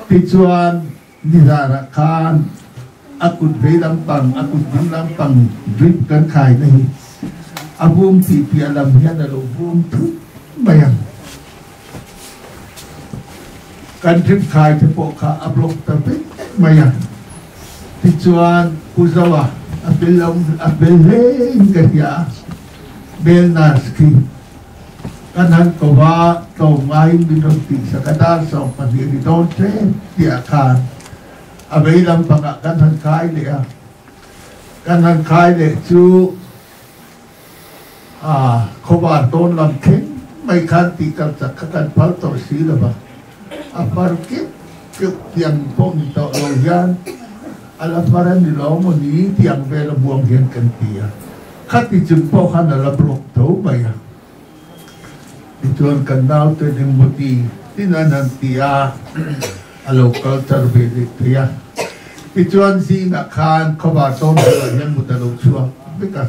Tichuan. Nizarah khan a kut vei lampang, a kut ding lampang drip kan khaina hi a vum tih piah lam hian a lo vum thut mai ang. Kan drip khai te pawh kha a block ta vek mai ang. Tichuan Pu Zoa a fel a fel hle in ka hria a, male nurse khi Kan han ko va, tlawm ngaiin min rawn tihsak a, dar 12 ri dawn tlem tihah khan a vei lampangah kan han khai leh a, kan han khai leh chu a khawvar dawn lam thleng mai khan tih kal chak kha kan phal tawh si lo va, a far keuh keuh tiang pawh ni tawh lo hian a la far a ni lo maw ni tiang vel a buang hian kan ti a. Khati chung pawh khan a la block tho mai a. Tichuan kan naute engmaw ti tin an han ti a, a lo kal tar ve leh thei a. Tichuan zingah khan khawvar tawn bulah hian mut a lo chhuak vek a,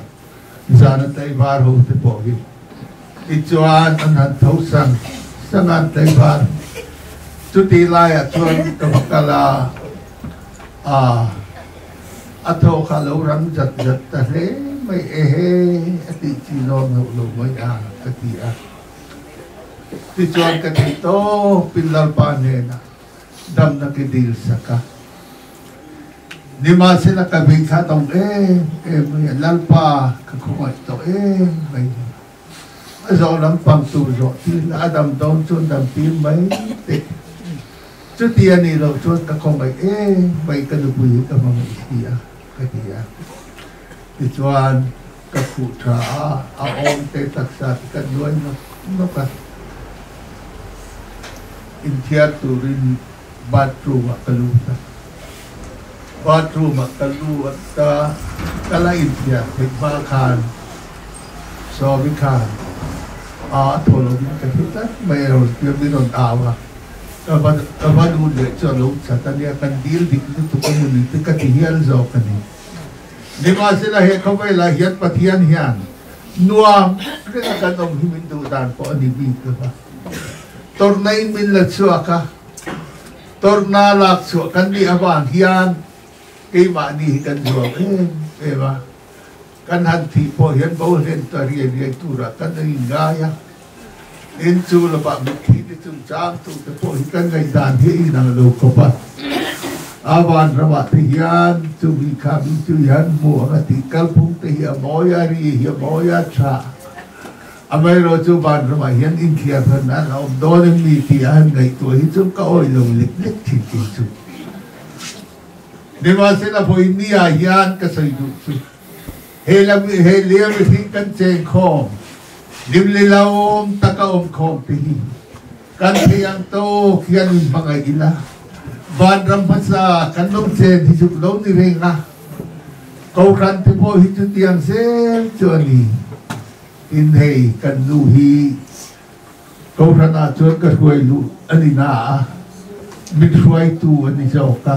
zan a tlaivar ho te pawh hi. Tichuan an han tho sang sang a an tlaivar. Chutih laiah chuan ka va kal a, A, a thaw kha lo rang zat zat ta hle mai e he, a tih chi zawn hauh lo mai a, ka ti a. Tichuan ka ti tawpin Lalpa hnenah damna ki dil sak a. Nimahsela ka vei kha dawng em em mai a, Lalpa ka khawngaih tawh em mai hi. A zawh lampang tur zawh tir la, a dam dawn chuan dam tir mai teh. Chuti a nih loh chuan ka khawngaih em mai ka nupui hi ka hmangaih si a, ka ti a. Tichuan ka khuh tha a, a awm te taksa te ka nuai nawk nawk a. Inthiar turin bathroom ah ka lut a. Bathroom ah ka lut a, ka la inthiar theih hma khan Sawmi khan a thaw lovin ka hre tlat mai a rawn tia min rawn au a, ka va ka va lut leh chu a lo chat a nia, kan dil dik lutuk a hmun te ka ti hial zawk a ni. Nimahsela he khawvelah hian Pathian hian nuam renga kan awm hi min duh dan pawh a ni bik lo va, tawrhna in min la chhuak a, tawrhna lak chhuah kan nih avang hian keimahni hi kan zuam em em a. Kan han thih pawh hian bo hlen ta riai riai turah kan a inngai a, in chu lamah mitthi te chungchang tu te pawh hi kan ngaihdan hi a inang lo khawp a. A van ramah te hian chu mi kha mi chu hian hmu ang a tih kalphung te hi a mawi a, ri hi a mawi a, tha amaherawh chu van ramah hian inthliar hran an awm dawn em ni tih a han ngaihtuah hi chu ka awih lo lek lek thin tih chu. Nimahsela vawi nia hian ka sawi duh chu he lam he lia mihring kan cheng khawm limli lawm taka awm khawm te hi kan thei ang tawk hian in hmangaih ila vanram hmasa kan lo chen hi zuk lo ni reng a kohhran te pawh hi chutiang zel chu a ni tin hei kan nu hi Kohhran ah chuan ka hruai luh a ni na a, min hruaitu a ni zawk a.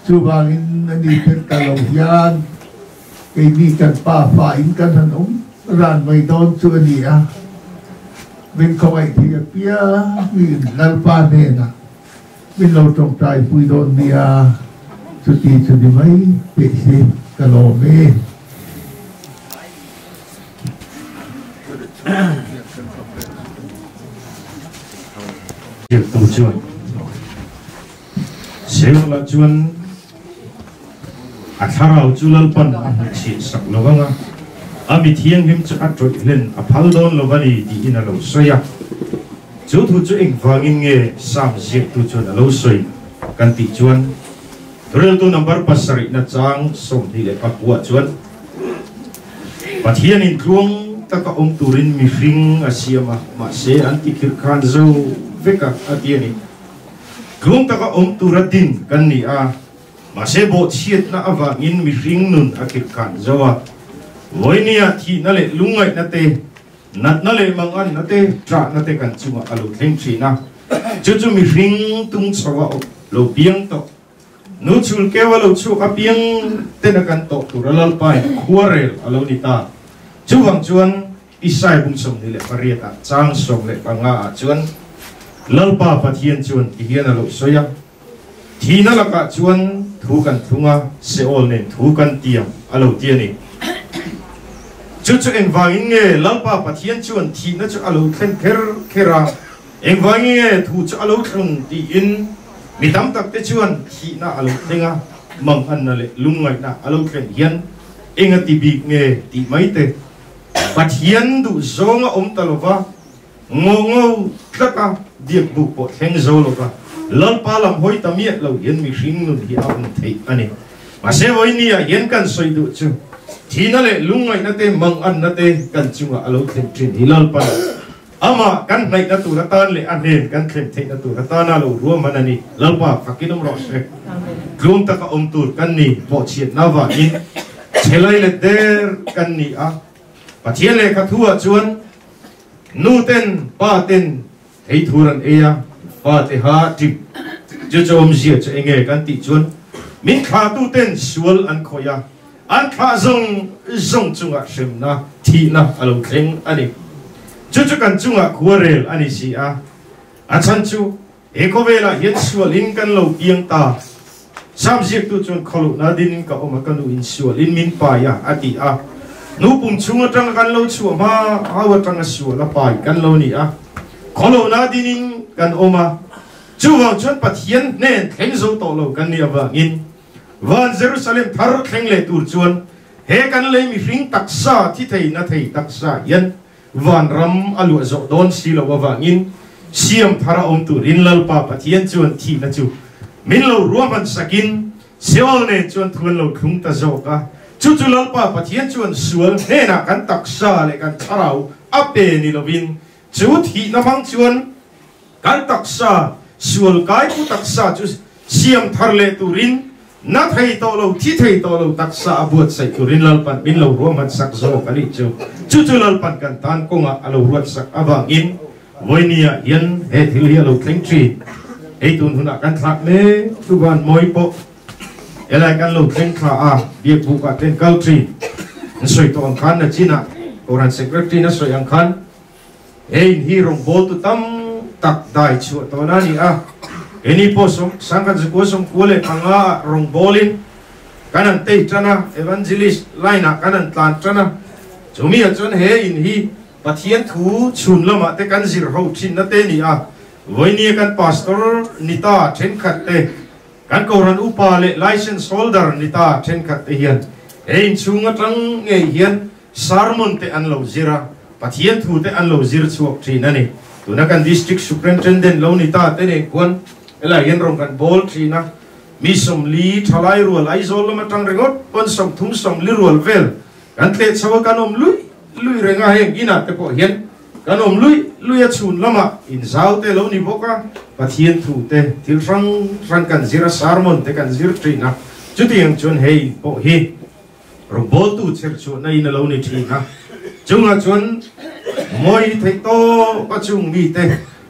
Chuvangin a ni tel ta lo hian keini kan pa fa in kan han awm ran mai dawn chu a ni a. Min khawngaih thei apiangin Lalpa hnenah. Min lo tawngtaipui dawn nia, chuti chu ni mai teh se ka lawm e. Ziaktu chuan Seolah chuan a thlarau chu Lalpan a hmuhchhiah sak lo ang a, a mi thianghlim chu a tawih hlen a phal dawn lo a ni tiin a lo sawi a. Chu thu chu engvangin nge Sam ziaktu chuan a lo sawi kan tih chuan Thureltu number pasarihna chang 29 chuan Pathianin tluang taka awm turin mihring a siam a, mahse an tikhirh khan zo vek a, a ti a ni. Tluang taka awm tura din kan ni a, mahse bawhchhiatna avangin mihring nun a khirh khan zo a. Vawinia thihna leh lungngaihna te, natna leh manganna te, ṭahna te kan chungah a lo thleng ṭhin a, chu chu mihring tung chho a lo piang tawh. Nu chhul keu a lo chhuak apiang ten a kan tawh tur a Lalpain khuarel a lo ni ta. Chuvang chuan Isai bung 28 ah chang 15 ah chuan Lalpa Pathian chuan ti hian a lo sawi a, Thihna lakah chuan thu kan thlung a, Seol nen thu kan tiam a lo ti a ni. Chu chu engvangin nge Lalpa Pathian chuan thihna chu a lo thlen kher kher a? Engvangin nge thu chu a lo thlung tiin mi tam tak te chuan thihna a lo thleng a, manghanna leh lungngaihna a lo thlen hian eng a ti bik nge tih mai te Pathian duh zawng a awm ta lova, ngaw ngaw tlat a, biak buk pawh thleng zo lova, Lalpa lam hawi ta miah lo hian mihring nun hi a awm theih a ni. Mahse vawinia hian kan sawi duh chu thihna leh lungngaihna te, manganna te kan chungah a lo thlen thin hi Lalpa Amah kan hnaihna tur atan leh a hnen kan thlen theihna tur atana lo ruahman a ni. Lalpa fakin awm rawh se. Tlum taka awm tur kan ni, bawhchhiatna vangin chhelai let der kan ni a. Pathian lehkha thuah chuan nu ten pa ten thei thur an ei a, fa te ha ṭim. Chu chu awmzia chu enge kan tih chuan min thlahtu ten sual an khawih a, An thlah zawng zawng chungah hremna, thihna a lo thleng a ni. Chu chu kan chungah khuarel a ni si a. A chhan chu he khawvelah hian sualin kan lo piang ta. Sam ziaktu chuan khawlohna dinin ka awm a, ka nu in sualin min pai a, a ti a. Nu pum chhung atanga kan lo chhuah hma hau atanga sual a pai kan lo ni a. Khawlohna dinin kan awm a. Chuvang chuan Pathian hnen thleng zo tawh lo kan nih avangin Van Jerusalem thar thleng leh tur chuan he kan lei mihring taksa thi thei na thei taksa hian van ram a luah zawh dawn si loh avangin siam thar a awm turin Lalpa Pathian chuan thihna chu min lo ruahman sakin Seol nen chuan thu an lo thlung ta zawk a. Chu chu Lalpa Pathian chuan sual hnenah kan taksa leh kan thlarau a pe ni lovin chu thihna hmang chuan Kan taksa, sual kaipu taksa chu siam thar leh turin, na thei tawh lo, thi thei tawh lo taksa a buatsaih turin Lalpan min lo ruahman sak zawk a nih chu. Chu chu Lalpan kan tan kawngah a lo ruat sak avangin vawinia hian he thil hi a lo thleng thin. Hei tun hunah kan thlak mek chu van mawi pawh helai kan lo thleng thla a, biak bukah ten kal thin. An sawi tawh ang khan nachinah Kohhran Secretary-in a sawi ang khan, He in hi rawngbawltu tam tak dai chhuah tawhna a ni a, keini pawh sawm sangkhat zakua sawmkua leh panga ah rawngbawlin kan han tei tan a, evangelist line ah kan han tlan tan a, chumi ah chuan he in hi Pathian thu chhun lamah te kan zir ho thinna te a ni a, vawinia kan pastor ni ta thenkhat te, kan Kohhran upa leh license holder ni ta thenkhat te hian he in chhung atang ngei hian Sermon te an lo zir a, Pathian thu te an lo zir chhuak thin a ni. Tuna kan District Superintendent lo ni ta te nen khuan helai hian rawn kan bawl thin a, mi sawmli thalai rual Aizawl lam atang ringawt pawn sawmthum sawmli rual vel kan tleh chho a, kan awm lui lui reng a, heng inah te pawh hian kan awm lui lui a, chhun lamah inzau te lo ni bawk a, Pathian thu te thil hrang hrang kan zir a, sermon te kan zir thin a, chutiang chuan hei pawh hi Rawngbawltu chher chhuahna in a lo ni thin a, chungah chuan mawi theih tawp a chung mite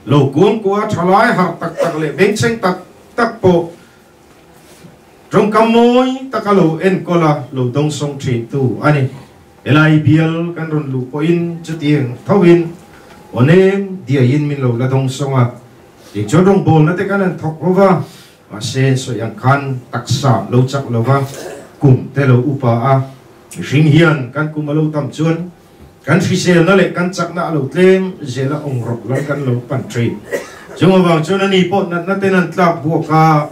lo kuangkuah thalai harh tak tak leh bengchheng tak tak pawh tawngkam mawi taka lo enkawl a lo dawngsawng thin tu a ni. Helai bial kan rawn luh pawhin chutiang thoin awnem diaiin min lo la dawngsawng a. Tiang chuan rawngbawlna te kan han thawk ho va, mahse sawi ang khan taksa lo chak lo va, kum te lo upa a, mihring hian kan kum a lo tam chuan kan hriselna leh kan chakna a lo tlem zel a, awng rawk lam kan lo pan thin. Chung avang chuan ani pawh natna ten an tlak buak a,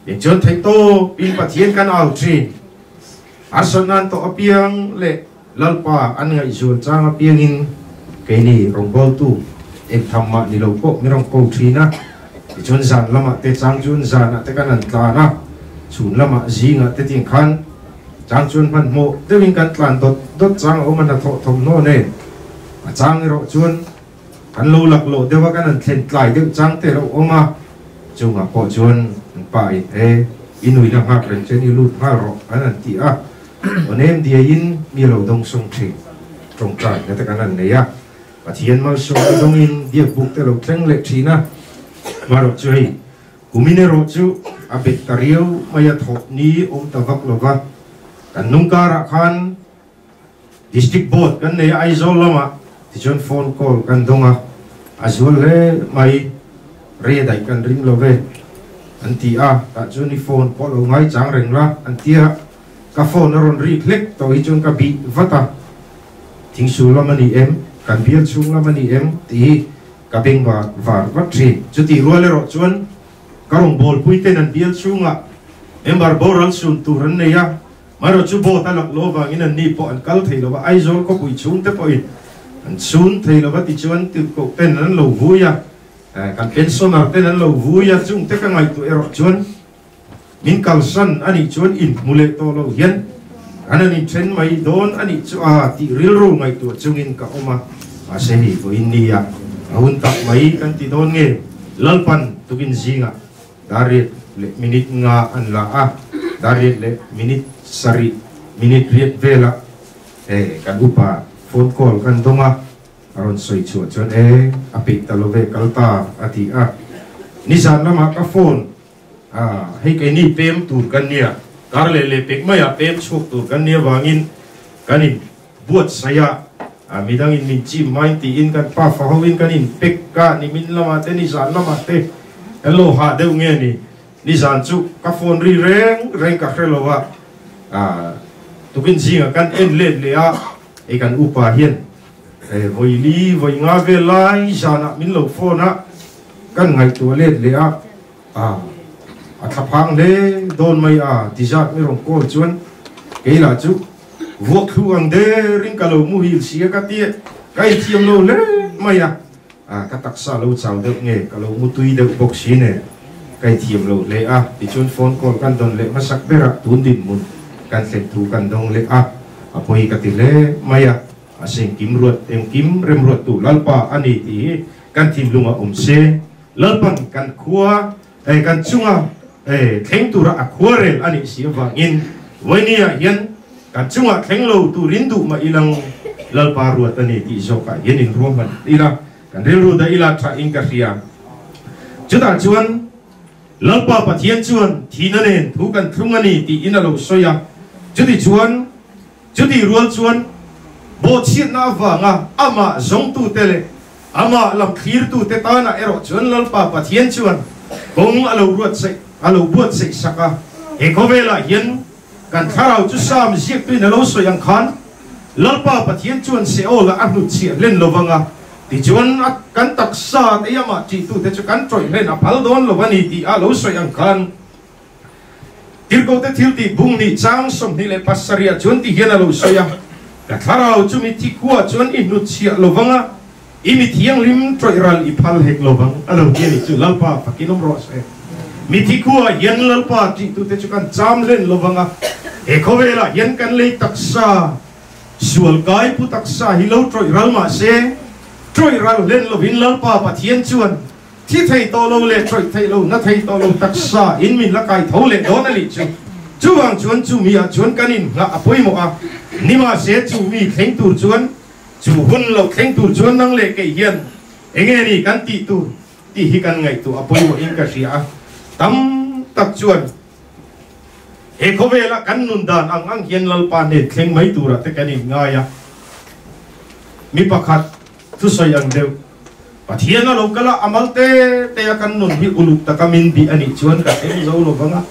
tiang chuan theihtawp in Pathian kan au thin. Harsatna an tawh apiang leh Lalpa an ngaihzual chang apiangin keini rawngbawltu eng tham mah ni lo pawh min rawn ko thin a. Tichuan zan lamah te chang chuan zanah te kan han tlan a, chhun lamah zingah te tiang khan chang chuan hmanhmawh deuhin kan tlan dawt dawt chang a awm a, hnathawh thawmhnaw nen a chang erawh chuan kan lo laklawh deuh a, kan han thlen tlai deuh chang te lo awm a, chungah pawh chuan an pa in e i nuina nghak reng chuan i lut nghal rawh an han ti a. Awnem diaiin mi lo dawng sawng thin tawngtai na te kan han nei a, Pathian malsawmna dawngin biakbuk te lo thleng leh thin a, hmarawh chu hei kumin erawh chu a bet ta riau mai a thawh ni awm ta vak lo va, kan nung karah khan District Board kan nei a Aizawl lamah tichuan phone call kan dawng a, a zual hle mai re daih kan ring lo ve an ti a, tah chuan i phone pawh lo ngaichang reng la an ti a. Ka phone a rawn rik hlek tawh hi chuan ka bih vat a, thingsul lam a ni em, kan bial chhung lam a ni em tih hi ka beng var var vat thin. Chutih rual erawh chuan ka rawngbawlpui ten an bial chhungah member boral sun tur an nei a, marawh chu boat a lak lo avangin an ni pawh an kal thei lo va, Aizawl khawpui chhung te pawhin an sun thei lo va tichuan tirhkoh ten an lo vui a, kan pensioner ten an lo vui a, chungte ka ngaihtuah erawh chuan Min kalsan a nih chuan inhmu leh tawh lo hian an an inthen mai dawn a nih chu a tih rilru ngaihtuah chungin ka awm a, mahse hei vawiin nia a hun tak mai kan ti dawn nge Lalpan tukin zingah dar riat leh minute nga an la a, dar riat leh minute sarih minute riat velah he kan upa phone call kan dawng a, A rawn sawi chhuah chuan e a peih ta lo ve kal ta a ti a, nizan lamah ka phone a hei keini pem tur kan nia, kar leh leh pek maiah pem chhuak tur kan nia vangin kan in buatsaih a, a midangin min chim hmain tiin kan pafa hoin kan in pek a, nimin lamah te nizan lamah te kan lo hah deuh nge ni, nizan chu ka phone ri reng reng ka hre lo a, tukin zingah kan en let leh a, hei kan upa hian Vawi li, vawi nga vel lai zanah min lo phone a, kan ngaihtuah let leh a, a thla phang hle dawn mai a ti zat mi rawn call chuan kei lah chu vuak thlu ang derin ka lo muhil si a ka ti a, ka inthiam lo hle mai a, ka taksa lo chau deuh nge ka lo mutui deuh bawk si nen ka inthiam lo hle a tichuan phone call kan dawn leh hmasak berah tun dinhmun kan thlen thu kan dawng leh a, a pawi ka ti hle mai a. A sengkim ruat engkim remruattu Lalpa a ni tih hi kan thinlungah awm se, Lalpan kan khua eh kan chunga eh thleng tura a khua rel a nih si avangin Vawiniah hian kan chungah thleng lo turin duh mah ilang Lalpa ruat a ni tih zawkah hian inruahman ila kan rilru dah ila tha in ka hria. Chutah chuan Lalpa Pathian chuan thihna nen thu kan thlung a ni tiin a lo sawi a, chutichuan Chutih rual chuan bawhchhiatna avanga amah zawngtute leh amah lam thlirtute tanah erawh chuan Lalpa Pathian chuan kawng a lo ruatsaih a lo buatsaih sak a. He khawvelah hian kan thlarau chu Sam ziaktuin a lo sawi ang khan Lalpa Pathian chuan Seol-ah a hnutchhiah hlen lo vang a, tichuan a kan taksa te amah ṭihtute chu kan ṭawih hlen a phal dawn lo a ni tih a lo sawi ang khan Tirhkohte thil tih bung nih chang 27 ah chuan ti hian a lo sawi a, Ka thlarau chu mithi khua chuan i hnutchhiah lo vang a, i mi thianghlim tawih ral i phal hek lo vang a lo ti a ni chu Lalpa fakin awm rawh se. Mithi khua hian Lalpa tihtute chu kan cham hlen lo vang a, he khawvelah hian kan lei taksa sual kai pu taksa hi lo tawih ral mah se, tawih ral hlen lovin Lalpa Pathian chuan Thi thei tawh lo leh tawih theih lo, na thei tawh lo taksa in min la kai tho leh dawn a nih chu. Chuvang chuan chu mi ah chuan kan inngah a pawimawh a, nimahse chu mi thleng tur chuan, chu hun lo thleng tur chuan nang leh kei hian enge ni kan tih tur tih hi kan ngaihtuah a pawimawh in ka hria a, tam tak chuan he khawvela kan nun dan ang ang hian Lalpa hnen thleng mai turah te kan inngai a, mi pakhat thusawi ang deuh. Pathian a lo kal a, a mal te te a kan nun hi uluk taka min bih a nih chuan ka thleng zo lo vang a,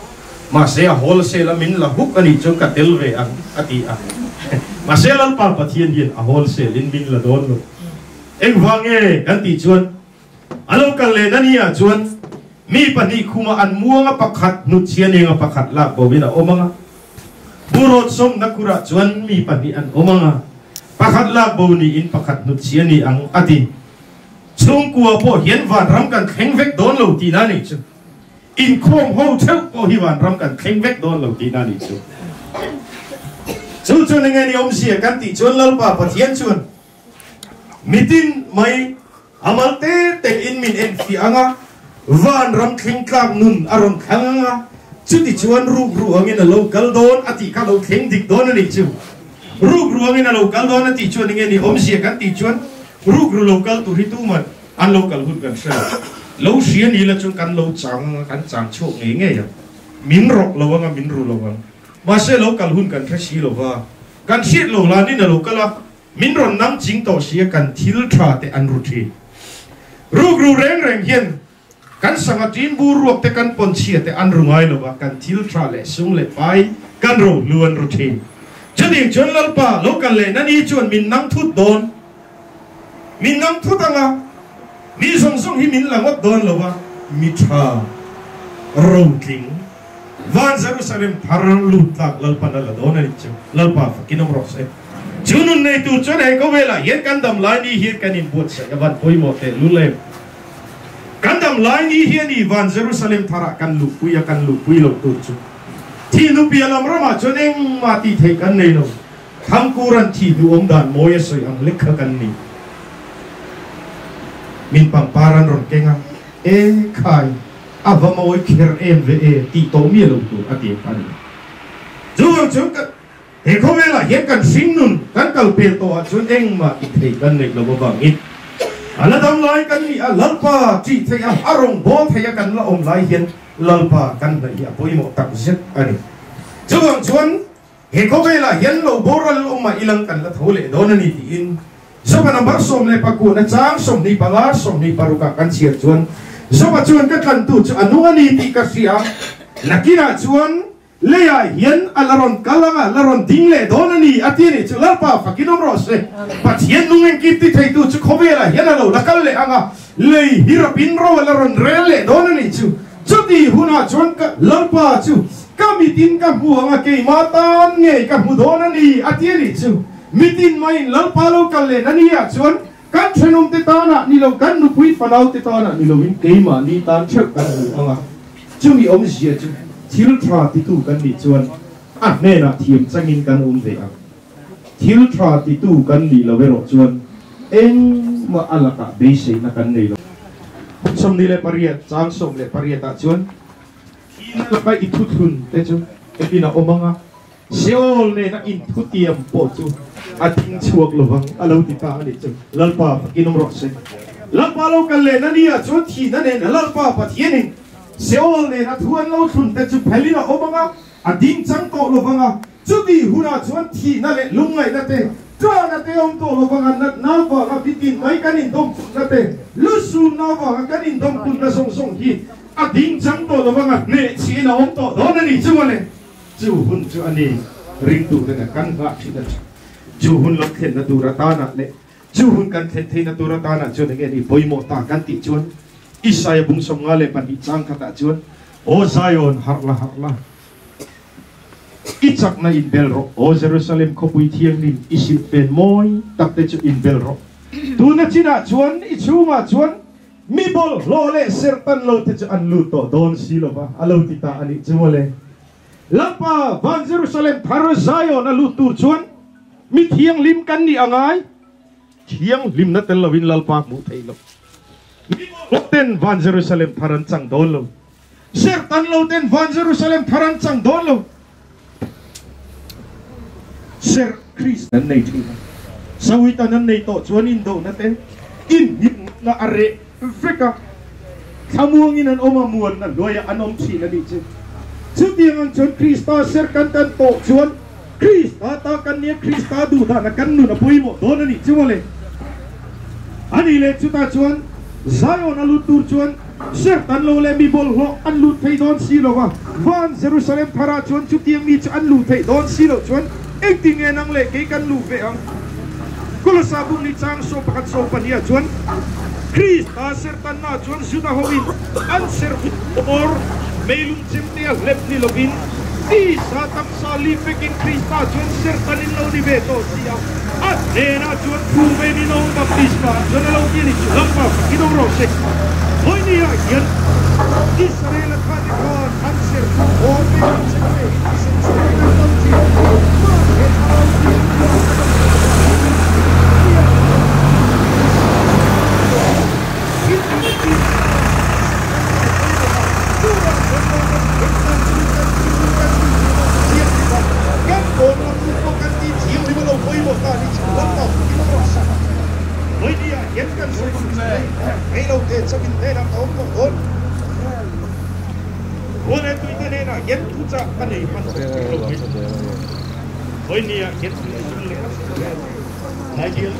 mahse a wholesale a min la huk a nih chuan ka tel ve ang a ti a. Mahse Lalpa Pathian hian a wholesale in min la dawn lo. Engvang nge kan tih chuan a lo kal leh na ni ah chuan mi pahnih khumah an muang a pakhat hnutchhia neng a pakhat lak bo in a awm ang a. Burawt sawmna khurah chuan mi pahnih an awm ang a, pakhat lak bo niin pakhat hnutchhia ni ang a ti. Chhungkua pawh hian vanram kan thleng vek dawn lo tihna a nih chu. Inkhawm ho theuh pawh hi vanram kan thleng vek dawn lo tihna a nih chu. Chu chuan enge ni awmzia kan tih chuan Lalpa Pathian chuan mitin mai a mal te te in min enfiah ang a, vanram thleng tlak nun a rawn thlang ang a, chuti chuan ruk ruangin a lo kal dawn a tih kha lo thleng dik dawn a nih chu. Ruk ruangin a lo kal dawn a tih chuan enge ni awmzia kan tih chuan ruk ru lo kal tur hi tuman an lo kal hun kan hre lo. Lo hria ni la chuan kan lo chang ang a, kan chang chhuak ngei ngei ang. Min rawk lo ang a, min ru lo ang. Mahse lo kal hun kan hre si lo va, kan hriat lo lanin a lo kal a, Min rawn nang ching tawh sia kan thil tha te an ru thin. Rukru reng reng hian kan sangha tin bur ruak te kan pawn chhia te an ru ngai lo va, kan thil tha leh sum leh pai kan ro hlu an ru thin. Chutiang chuan Lalpa lo kal leh nani chuan min nang thut dawn. Min nang thut anga mi zawng zawng hi min la ngawt dawn lo va, mi tha rotling Van Jerusalem thar lut tlak Lalpan a la dawn a nih chu. Lalpa fakin awm rawh se. Chu nun nei tur chuan hei khawvelah hian kan dam lai ni hian kan inbuatsaih a van pawimawh teh lul em. Kan dam lai ni hian i van Jerusalem tharah kan luhpui a, kan luhpui loh tur chu. Thih nupia lam ramah chuan engmah tih theih kan nei lo. Thangkuran thih duhawm dan mawi a sawi ang lek kha kan ni. Min pangpar an rawn keng a, E khai! A va mawi kher em ve e tih tawh miah lo tur a ti a ni. Chuvang chuan ka he khawvelah hian kan hring nun kan kal pel tawh ah chuan engmah tih thei kan neih lo avangin a la dam lai kan nih a, Lalpa tih theih a, a rawn bawl theih a kan la awm lai hian Lalpa kan hnaih hi a pawimawh tak zet a ni. Chuvang chuan He khawvelah hian lo boral awm ah ilang kan la tho leh dawn a ni tiin Joba number 19 a chang 25 26 ah kan chhiar chuan Joba chuan ka tlantu chu a nung a ni tih ka hria a, nakinah chuan leiah hian a la rawn kal ang a, la rawn ding leh dawn a ni a ti a nih chu. Lalpa fakin awm rawh se. Pathian nung engkim ti theitu chu khawvelah hian a lo la kal leh ang a, lei hi rapin ro a la rawn rel leh dawn a nih chu. Chuti hunah chuan ka Lalpa chu ka mitin ka hmu ang a, keimah tan ngei ka hmu dawn a ni, a ti a nih chu. Mitin maiin Lalpa lo kal len a ni ah chuan kan thenawmte tanah ni lo, kan nupui fanaute tanah ni loin keimahni tan theuh kan hmu ang a. Chumi awmzia chu thil tha titu kan nih chuan a hnenah thiam changin kan awm ve ang. Thil tha titu kan nih lo erawh chuan engmah a lakah beiseina kan nei lo. 28 chang 18 ah chuan thihna laka i thuthlun te chu ekin a awm ang a, Seol nena inthutiam pawh chu a ding chhuak lo vang a lo ti ta a nih chu. Lalpa fakin awm rawh se. Lalpa lo kal leh na ni ah chuan thihna nena Lalpa Pathianin Seol nena thu an lo thlun te chu phelin a awm ang a, a ding chang tawh lo vang a. Chuti hunah chuan thihna leh lungngaihna te, ṭahna te awm tawh lo vanga natna vanga bitin mai kan indawmpunna te, lusunna vanga kan indawmpunna zawng zawng hi a ding chang tawh lo vanga hneh chhiin a awm tawh dawn a ni chu mawle. Chu hun chu a ni ringtute nen kan nghah thin a tha. Chu hun lo thlenna tur atanah leh chu hun kan thlen theihna tur atanah chuan enge ni pawimawh ta kan tih chuan Isaia bung 52 chang khatah chuan, Aw Zion, harh la, harh la. I chakna inbel rawh, Aw Jerusalem khawpui thianghlim, i silhfen mawi tak te chu inbel rawh. Tuna chinah chuan i chhungah chuan mi bawlhhlawh leh serhtan lo te chu an lut tawh dawn si lo va, a lo ti ta a nih chu mawle. Lalpa, van Jerusalem thar Zion a lut tur chuan mi thianghlim kan nih a ngai. Thianghlimna tel loin Lalpa hmuh theih lo. Mi bawlhhlawh ten van Jerusalem thar an chang dawn lo. Serhtan lo ten van Jerusalem thar an chang dawn lo. Serh Christ an nei thin a. Sawitan an nei tawh chuan indohna te inhimna a reh vek a. Thlamuangin an awm a, muanna hnuaiah an awm thin a nih chu. Chutiang ang chuan Krista serh kan kan tawh chuan Krista ta kan nia, Krista duhdahna kan nun a pawimawh dawn a nih chu mawle. A nih leh chutah chuan. Zion a lut tur chuan serh tan lo leh mi bawlhhlawh an lut thei dawn si lo va, van Jerusalem tharah chuan chutiang mi chu an luh theih dawn si loh chuan engtin nge nang leh kei kan luh ve ang? Kolosa bung ni chang 11 20 ah chuan Krista serhtanna chuan Juda hoin an serh bawr meilum chemte a hlep ni lovin tisa taksa lip vekin Krista chuan serhtanin lo ni ve tawh si a, a hnenah chuan thu ve ni lo baptisma ah chuan a lo ti a ni chu lampa fakin awm rawh se. Vawinia hian Israel a thah te khan an serh bawr meilum chemte hi thisen chhuakin an lo ti a, mahse thlarau thianghlim a lo kal avangin biak lo thil tisa serhtan lo hawi lo va, chuvang chuan lo kan kan chu kan thil kan tih thiam a chiang ni va, kan kawn lam nun pawh kan tih thiam ni va lo pawimawh ta ni chu lam lo in awm rawh se. Vawinia hian kan sawi duh chu hei rei lo te chauhin hnenah ka awm tawh dawn. Rual leh tuite hnenah hian thuchah ka nei hman tawh lo mai. Vawinia hian thil leh Nigel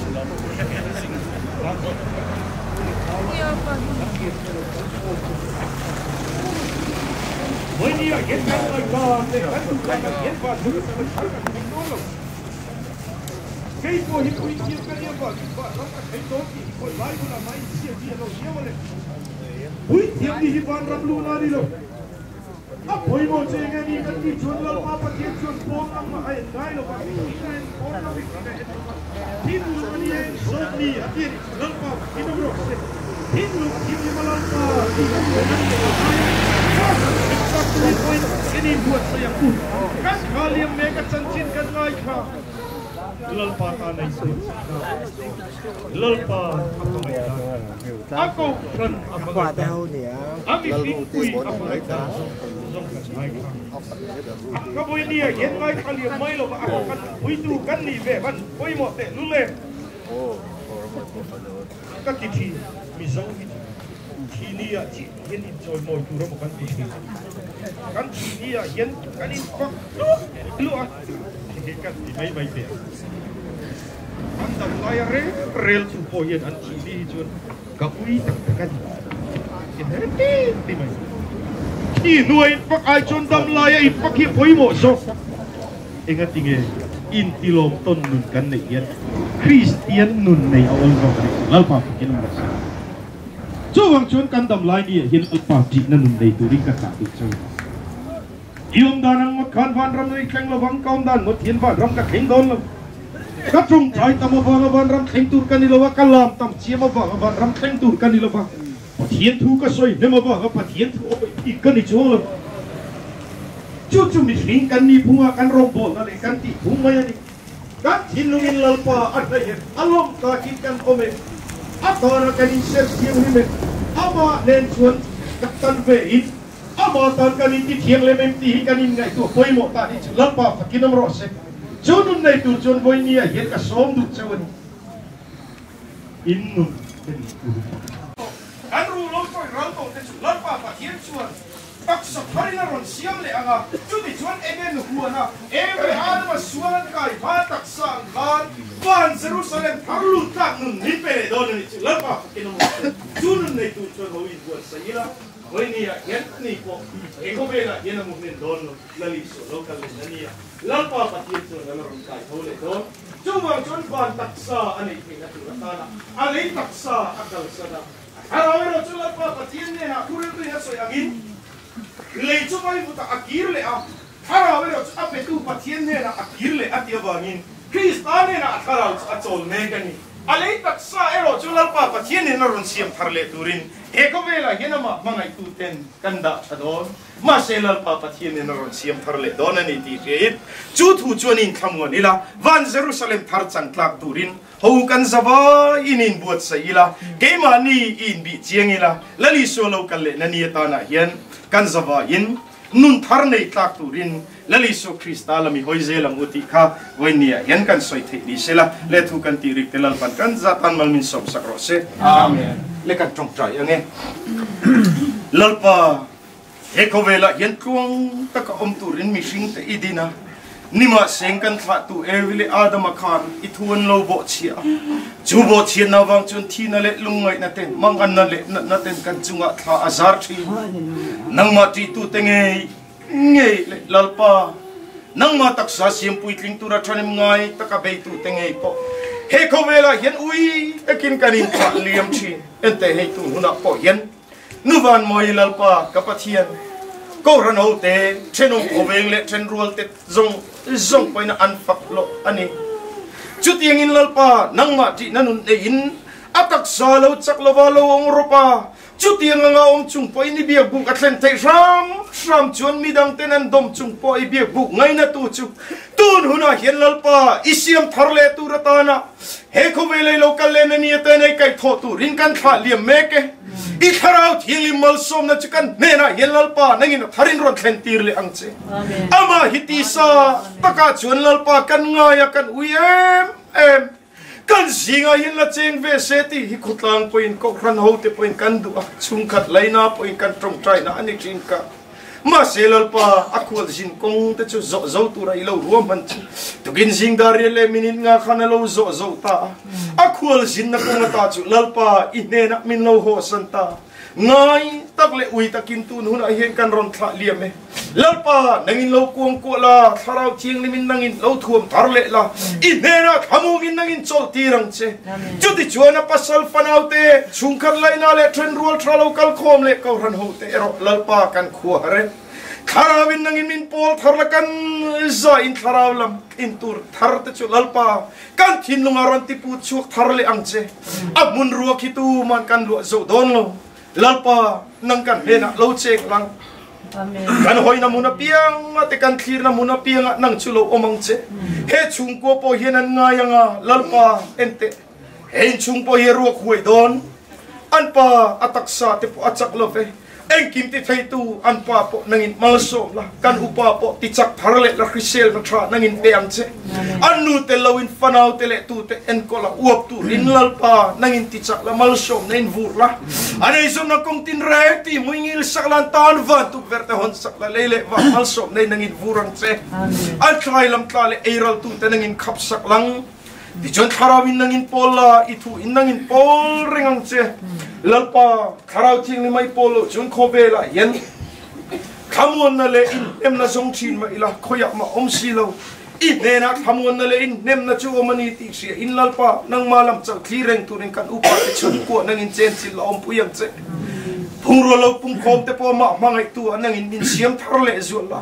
Vawinia hian kan ngaihdan leh kan duh danah hian van Jerusalem thar kan thleng dawn lo. Kei pawh hi puithiam ka nia vangin van ram ka thleng dawn tih hi khawi lai hunah mah insiam hi a lo viau a le. Puithiam ni hi van ram luhna a ni lo. A pawimawh che nge ni kan tih chuan Lalpa Pathian chuan pawn lam a en ngai lo va, mihring a en pawn lam mihring a en lo va, thinlung a ni a en zawk ni a ti a ni. Lalpa Pathian awm rawh se. Thinlung thianghlim a Lalpa tih a duh nan leh a ngai a, Pastor dik tak chu pawhin en in buatsaih ang u. Kan thla liam mek a chanchin kan ngaithla. Lalpa tan a inbuatsaih na. Lalpa a hmangaih dan, a kohhran a hmangaih dan, a mihringpui a hmangaih dan zawng zawng kan ngaithla. A ka vawinia hian ngaithla liam mai lova a ka kan puitu kan nih ve hman pawimawh teh lul em? Ka ti thin, Mizo hi chu thini ah chiah hian inchawimawi tur emaw kan ti thin. Kan thini ah hian kan infak luah luah a, kan ti mai mai teh ang. An dam laia rel rel chu pawh hian an thih ni hi chuan ka ui tak tak a ni. Ti her ti ti mai. Khi hnuai infak ai chuan dam laia infak hi pawimawh zawk. Engatinge intilawm tawn nun kan neih hian Kristian nun nei a awl zawk a ni chu Lalpa fakin awm rawh se. Chuvang chuan kan dam lai ni ah hian Lalpa ṭihna nun nei turin ka chah duh cheu. I awm dan ang ngawt khan vanram i thleng lovang, ka awm dan ngawt hian vanram ka thleng dawn lo. Ka tawngtai tam avanga vanram thleng tur ka ni lo a, ka lam tam chiam avanga vanram thleng tur ka ni lo va, Pathian thu ka sawi hnem avanga Pathian thu awih bik ka ni chuang lo. Chu chu mihring kan ni phunga kan rawngbawlna leh kan tih phung mai a ni. Kan thinlungin Lalpa a hnaih em, a lawm takin kan awm em, a tana kan inserh thianghlim em, amah nen chuan ka tan ve in, Amah tan kan inti thianglem em tih hi kan inngaihtuah pawimawh ta nih chu Lalpa fakin awm rawh se. Chu nun nei tur chuan vawinia hian ka sawm duh cheu a ni. In nun ka nih tur. Kan ruh lo tawih ral tawh te chu Lalpa Pathian chuan taksa tharin a rawn siam leh ang a, chuti chuan Eden huana Eve Adama sual an kai hma taksa ang khan van Jerusalem thar lut tlak nun min pe leh dawn a nih chu Lalpa fakin awm rawh se. Chu nun nei tur chuan ho inbuatsaih ila. Vawinia hian ani pawh he khawvelah hian a mu hnen dawn lo, Lali suah lo kal leh ania, Lalpa Pathian chuan a la rawn kai tho leh dawn. Chuvang chuan van taksa a neih theihna tur atana a lei taksa a kalsan a, a thlarau erawh chu Lalpa Pathian hnenah thuriltuin a sawi angin lei chu vaivutah a kir leh a, thlarau erawh chu a petu Pathian hnenah a kir leh a tih avangin Krista hnenah a thlarau chu a chawl mek a ni. A lei taksa erawh chu Lalpa Pathianin a rawn siam thar leh turin he khawvelah hian amah hmangaihtuten kan dah tha dawn. Mahse Lalpa Pathianin a rawn siam thar leh dawn a ni tih hriain chu thu chuan inthlamuan ila, van Jerusalem thar chang tlak turin ho kan zavai in inbuatsaih ila, keimahni i inbih chiang ila, Lal Isua lo kal lehna ni atanah hian kan zavaiin nun thar nei tlak turin Lal Isu Krista lami hawi zel ang u tih kha vawinia hian kan sawi theih ni sela, le thu kan tih rik te Lalpan kan zatan mal min sawmsak rawh se. Amen. Le kan tawngtai ang e. Lalpa, he khawvelah hian tluang taka awm turin mihring te i din a. Nima seng kan thla tu Evile Adama khan i thuan lo bo chia chu bo chia na wang chun thi na le lungai na ten mang an na le na ten kan chunga thla azar thi nangma ti tu te nge nge le lalpa nangma taksa siam puitling tura thanim ngai taka bei tu te nge po he khovela hian ui takin kanin tha liam thin ente hei tu huna po hian nuwan moi lalpa kapathian ko ran ho te thenom khoveng le then rual te zong zong poina an fak lo ani chutiang in lalpa nangma ti nanun e in atak sa lo chak lova lo ong ropa chutiang nga ong chung poi ni biak bu ka thlen thei ram ram chuan midang ten an dom chung poi biak bu ngai na tu chu tun huna hian lalpa isiam thar le tu ratana he khove le local le na ni te nei kai tho tu rin kan thla liam meke i tharau thili malsom na chikan ne na hian lalpa nangin tharin ron thlen tir le ang che ama hitisa taka chuan lalpa kan ngaya kan ui em em kan zinga hin la cheng ve se ti hi khutlang point ko ran ho te point kan du a chung khat laina point kan tong trai na ani thin ka ma se lalpa akhul jin kong te chu zo zo tu rai lo ruam man chu tukin jing dar le minit nga khana lo zo zo ta akhul jin na kong ta chu lalpa i ne na min lo ho san ta ngai tak le ui takin tun hun a hian kan ron thla liam e lalpa nangin lo kuang ko la tharau chiang limin nangin lo thuam thar le la i ne na thamungin nangin chol tirang che chuti chuan a pasal fanau te chungkhat laina le then rual thra lo kal khom le ko ran ho te ero lalpa kan khua re tharawin nangin min pol thar la kan za in tharau lam in tur thar te chu lalpa kan thin lunga ron ti pu chuak thar le ang che a mun ruak hi tu man kan lu zo don lo lalpa nang kan hena lo chek lang kan hoi na muna piang te kan thlir na muna piang nang chu lo omang che he chung ko po hian an ngai anga lalpa ente he chung po hi ruak huai don an pa ataksa te po achak lo ve eng kim ti thei tu an pa po nangin malsom la kan upa po ti chak thar le la khrisel na tha nangin pe ang che an nu te lo in fanau te le tu te en ko la uap tu rin lalpa nangin ti chak la malsom na in vur la anei zom na kong tin re ti muingil sak lan tan van tu verte hon sak la leile wa malsom nei nangin vurang che an thlai lam tla le eiral tu te nangin khap sak lang ti chon tharawin nangin pol la i thu in nangin pol ringang che lalpa tharau thing ni mai pol lo chun khove la yen thamuan na le in em na zong thin ma ila khoya ma om si lo i ne na thamuan na le in nem na chu omani ti sia in lalpa nang malam chau thli reng turin kan upa te chun ko nangin chen chil la om puyang che phungro lo pung khom te po ma mangai tu anangin min siam thar le zual la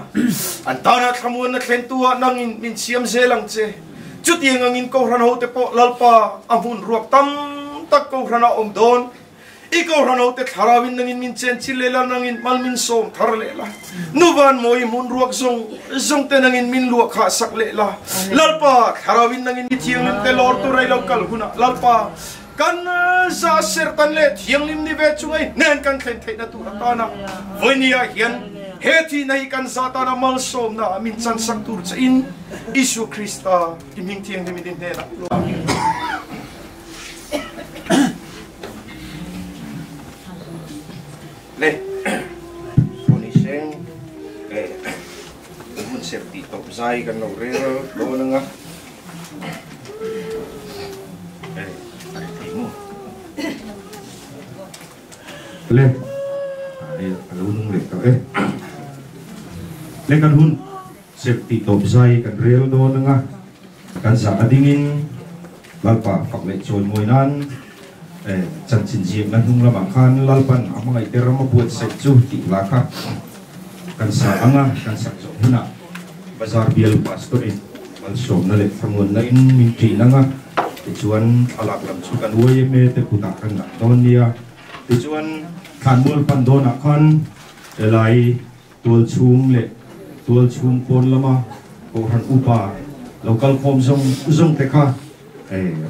an ta na thamuan na thlen tu anangin min siam zelang che chutiang angin ko ran ho te po lalpa ahun ruak tam tak ko rana om don i ko ran ho te tharawin nangin min chen chile la nangin malmin som thar le la nuwan moi mun ruak zong zong te nangin min luak kha sak le la lalpa tharawin nangin ni thiang lim te lor tu rai lo kal huna lalpa kan za ser tan le thiang lim ni ve chungai nen kan thlen theina tu atana voinia hian he thi nei kan za ta na mal som na min chan sak tur che in Isu Krista i ming thiang lim din ne la le poni seng mun sep ti top zai kan lo re do na nga le ai alo nung le to e le kan hun sep ti top zai kan rel do na nga kan sa adingin lalpa fak le choi moi nan chan chin ji na hnung lama khan lalpan amangai terama buat se chu ti la kha kan sa anga kan sak zo huna bazar bial pastor in malsom na le thangon na in min ti na nga ti chuan alak lam chu kan oi me te puta kan na don nia ti chuan khan mul pan don a khan elai tual chung le tual chung pon lama ko han upa local khom zong zong te kha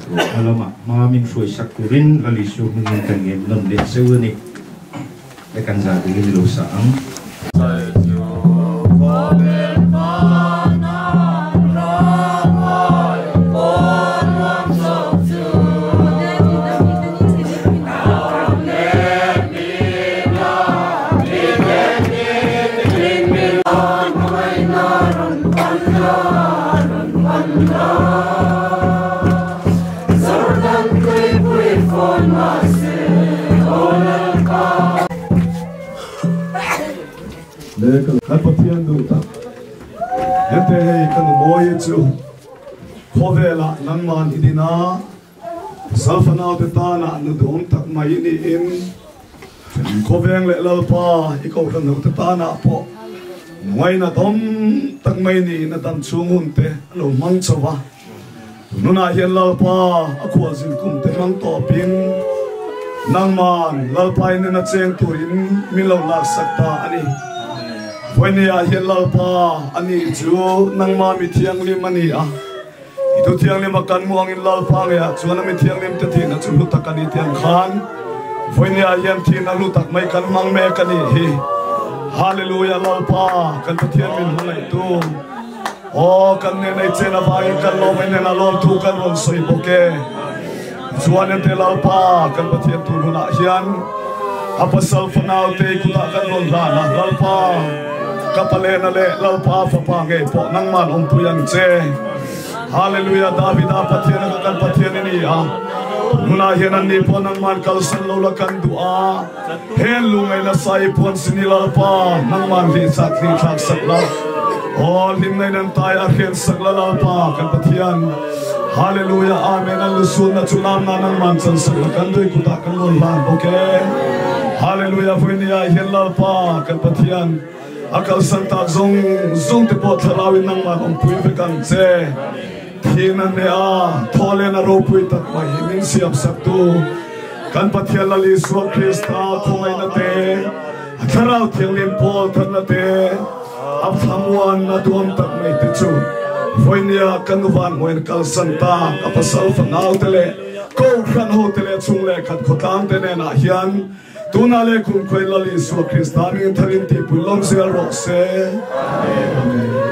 ro alama ma min shui sak turin lali su min kan ngem nam le seu ni le kan za ding lo sa ang Amen. hle kan Pathian duh tak hete hei kan mawi chu khawvela nangman idina salfanau te tana nu dawm tak mai ni in khawveng leh lalpa i ko hran ho te tana pawh ngaina dawm tak mai ni na dam chhung hun te lo mang chawa nuna hian lalpa a khual zin kum te mang tawpin nangman lalpa in na cheng turin min lo lak sak ta ani voinia hian lalpa ani chu nangma mi thianglim ani a itu thianglim a kan muangin lalpa nge a chuan mi thianglim te thin a chu lu tak ani tiang khan voinia hian thin a lu tak mai kan mang me kan ni hi hallelujah lalpa kan Pathian min hmangaih tu o kan ne nei chen a vai kan lo mai ne na lom thu kan ron soi boke chuan te lalpa kan Pathian tu huna hian apasal fanau te kuta kan ron la na lalpa kapale na le lalpa fa pa nge po nangman om puyang che hallelujah Davida Pathian ka kan Pathian ni a nuna hian an ni po nangman kalsan lo la kan dua hen lungai na sai pon sini lalpa nangman li sak li thak sak la o lim nei nan tai a hian sak la lalpa kan Pathian hallelujah amen an lusun na chunam na nangman chan sak la kan dui kuta kan lon lan okay hallelujah fuinia hian lalpa kan Pathian akal santa zong zong te po tharawin nangman om pui ve kang che thina ne a thole na ro pui tak mai min siam sak tu kan Pathian lali Isu Krista khongai na te tharau thianglim pol than na te ap thamuan na duam tak mai te chu voinia kanuwan moin kal santa apasal fanau te le ko khan ho te le chung le khat khotlang te ne na hian tuna le kum khoi lali Isu Krista min tharin ti pulom sel ro se amen.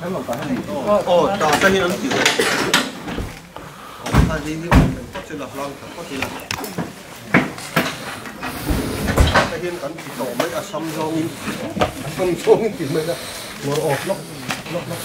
Oh, ta ta hi an ti. Ta hi hi ko chila hlang ta ko chila. Ta hian kan ti to mai asam zong in. Asam zong in ti mai la. Ngor off lok lok lok.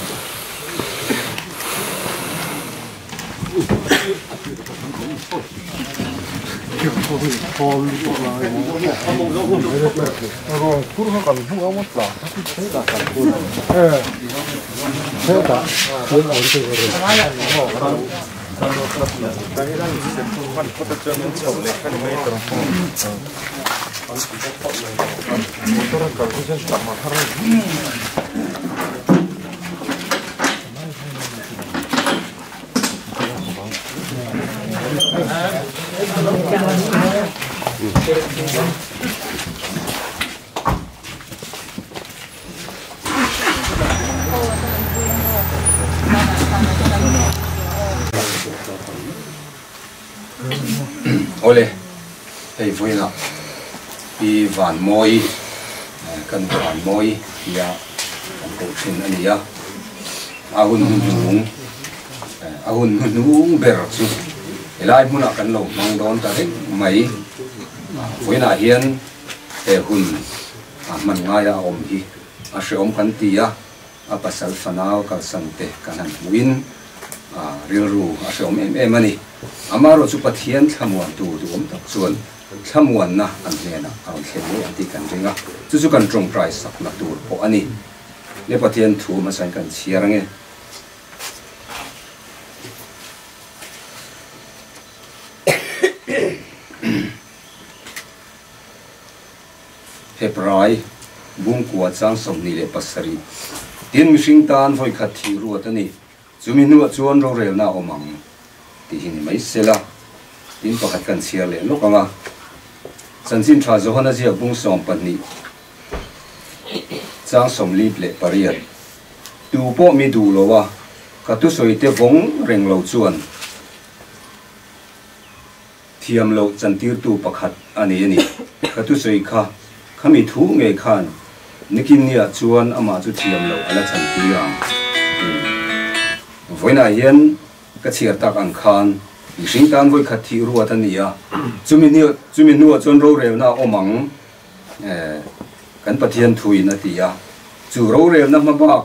Ole hei voina pi van moi kan van moi ya kan ko thin ania ahun nung ahun nung ber chu elai hmuna kan lo mang don ta reng mai voina hian he hun a man ngaia awm hi a hreawm kan ti a a pasal fanau kal san te kan han hmuin a rilru a hreawm em em ani amaro chu Pathian thlamuan tu duam tak chuan thlamuan na an hnena a rawn thlen ngei ang tih kan ring a chu chu kan tawngtai sak na tur pawh ani le Pathian thu hmasain kan chhiar ange. Hebrai bungkua chang 27 tin mihring tan vawi khat thi ruat a ni. Chumi hnuah chuan rorelna a awm ang tih hi ni mai sela tin pakhat kan chhiar leh lawk ang a. Chanchin tha Johana ziak bung 12 chang 48 tu pawh mi duh lo a ka thusawi te vawng reng lo chuan thiam loh chantirtu pakhat a nei a ni. Ka thusawi kha khami thu ngei khan nikin niah chuan amah chu thiam loh a la chantir ang. Vawiinah hian ka chhiar tak ang khan mihring tan vawi khat thih ruat a ni a, chumi chumi hnuah chuan rorelna a awm ang kan Pathian thuin a ti a, chu rorelna hma bak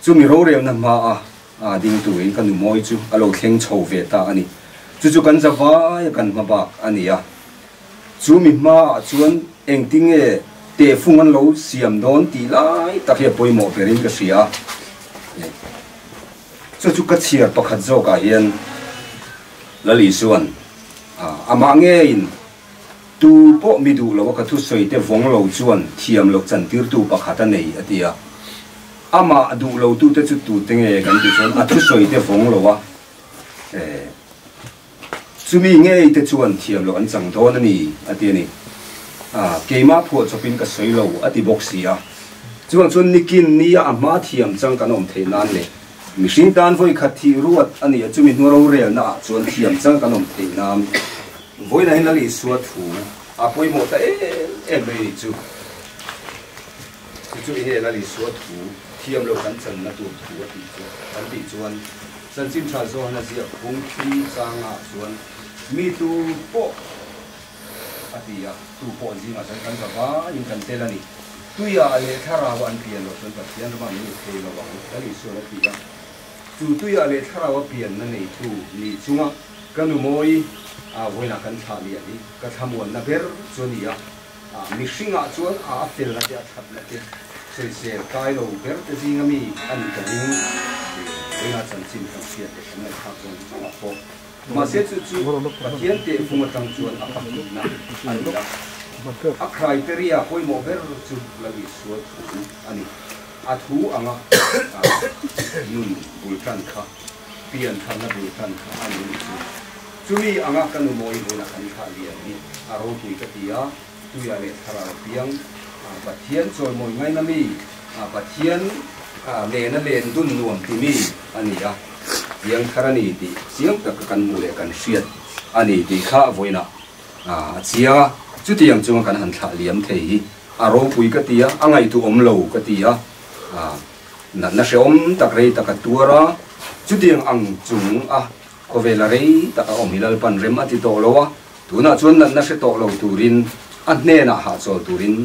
Chumi rorelna hmaa a ding turin ka nu mawi chu a lo thleng chho ve ta a ni. Chu chu kan zavaia kan hma bak a ni a. Chumi hmaah chuan engtinge tehfung an lo siam dawn tih lai tak hi a pawimawh berin ka hria a. Chu chu ka chhiar pakhat zawkah hian Lali chuan amah ngeiin Tu pawh mi duh lo a ka thusawi te vawng lo chuan thiam loh chantirtu pakhat a nei a ti a. Amah duh lo tute chu tute nge kan tih chuan a thusawi te vawng lo a, chumi ngei te chuan thiam loh an chang dawn a ni a ti a ni. Keimah phuah chawpin ka sawi lo a ti bawk si a. Chuvang chuan nikin nia a hma thiam chang kan awm theih nan leh mihring tan vawi khat thih ruat a ni a, chumi hnu rorelna ah chuan thiam chang kan awm theih nan Vawiinah hian Lal Isua thu a pawimawh ta em em mai ni chu. Chu chu enge Lal Isua thu thiam lo kan channa tur thu a tih chu kan tih chuan Chanchin Tha Johana ziak phung thi changah chuan mi tu pawh a ti a, tu pawh zingah chuan kan va vaiin kan tel a ni. Tuiah leh thlarau an pian loh chuan Pathian ramah min lut thei lo ang Lal Isuan a ti a. Chu tuiah leh thlarau a pianna neitu ni chunga Ka nu mawi a vawiinah kan thlah lian hi ka thlamuanna ber chu a ni a, mihringah chuan a a felna te a thatna te sawisel kai lo ber te zinga mi a ni ka ring vawiinah chanchin kan hriat leh kan ngaihthlak zawng zawngah pawh. Mahse chu chu Pathian tehfung atang chuan a pahnihna a ni a, a criteria pawimawh ber chu Lal Isua thu a ni. A thu anga nun bul tan kha. Pian tharna bul tan kha a ni ni chu. Chumi anga ka nu mawi hmunah kan thlah lian hi a ropui ka ti a, tuia leh thlarau piang Pathian chawimawi ngaina mi, Pathian nena len dun nuam ti mi a ni a, piang thar a ni tih chiang taka kan hmuh leh kan hriat a ni tih kha vawiinah a chiang a. Chutiang chunga kan han thlah liam thei hi a ropui ka ti a, a ngaihtuahawm lo ka ti a. Natna hrehawm tak rei tak a tuar a, chutiang ang chung a khawvel a rei tak a awm hi Lalpan rem a ti tawh lo a, tunah chuan natna hre tawh lo turin a hnenah hahchawl turin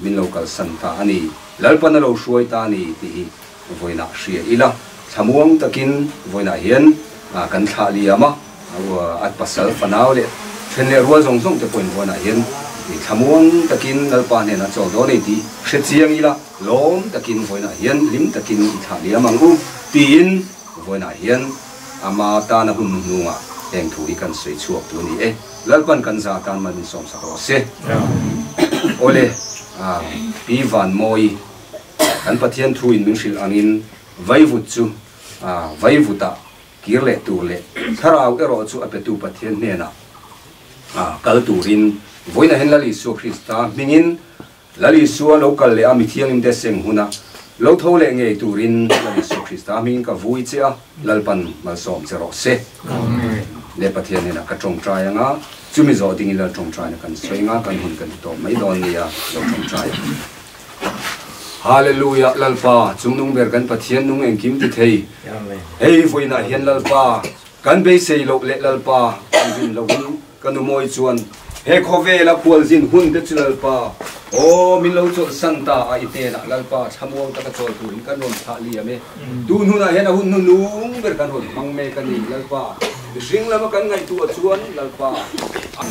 min lo kalsan ta a ni. Lalpan a lo hruai ta a ni tih hi vawiinah hria ila, thlamuang takin vawiinah hian kan thlah liam a, a pasal fanau leh then leh rual zawng zawng te pawhin vawiinah hian thlamuang takin Lalpa hnenah chawl dawn a ni tih hre chiang ila. Lawm takin vawiinah hian hlim takin i thlah liam ang u, tiin vawiinah hian ama tana hun hnuhnungah heng thu hi kan sawi chhuak tu a ni e. Lalpan kan za tan mal min sawmsak rawh se. Awle, Pi Vanmawi, kan Pathian thu in min hrilh angin vaivut chu vaivutah kir leh tur leh thlarau erawh chu a petu Pathian hnenah kal turin vawiinah hian Lal Isua Krista hmingin Lal Isua lo kal leh a mithiangim te seng huna lo tho leh ngei turin Lal Isua Krista hmingin ka vui che a, Lalpan malsawm che rawh se. Le Pathian hnenah ka tawngtai anga, chumi zawh dingin Lal tawngtaina kan sawi anga, kan hun kan ti tawp mai dawn nia, lo tawngtai ang. Hallelujah Lalpa chungnung ber kan Pathian nung engkim ti thei. Hei vawiinah hian Lalpa kan beisei loh leh Lalpa kan rin lohin Ka nu mawi chuan, He khawvela khualzin hun te chu Lalpa, aw, min lo chawlhsan ta a, i hnenah Lalpa thlamuang taka chawl turin kan rawn thlah liam e. Tun hunah hian a hun hnunung ber kan rawn hmang mek a ni, Lalpa. Mihring lama kan ngaihtuah chuan, Lalpa, a.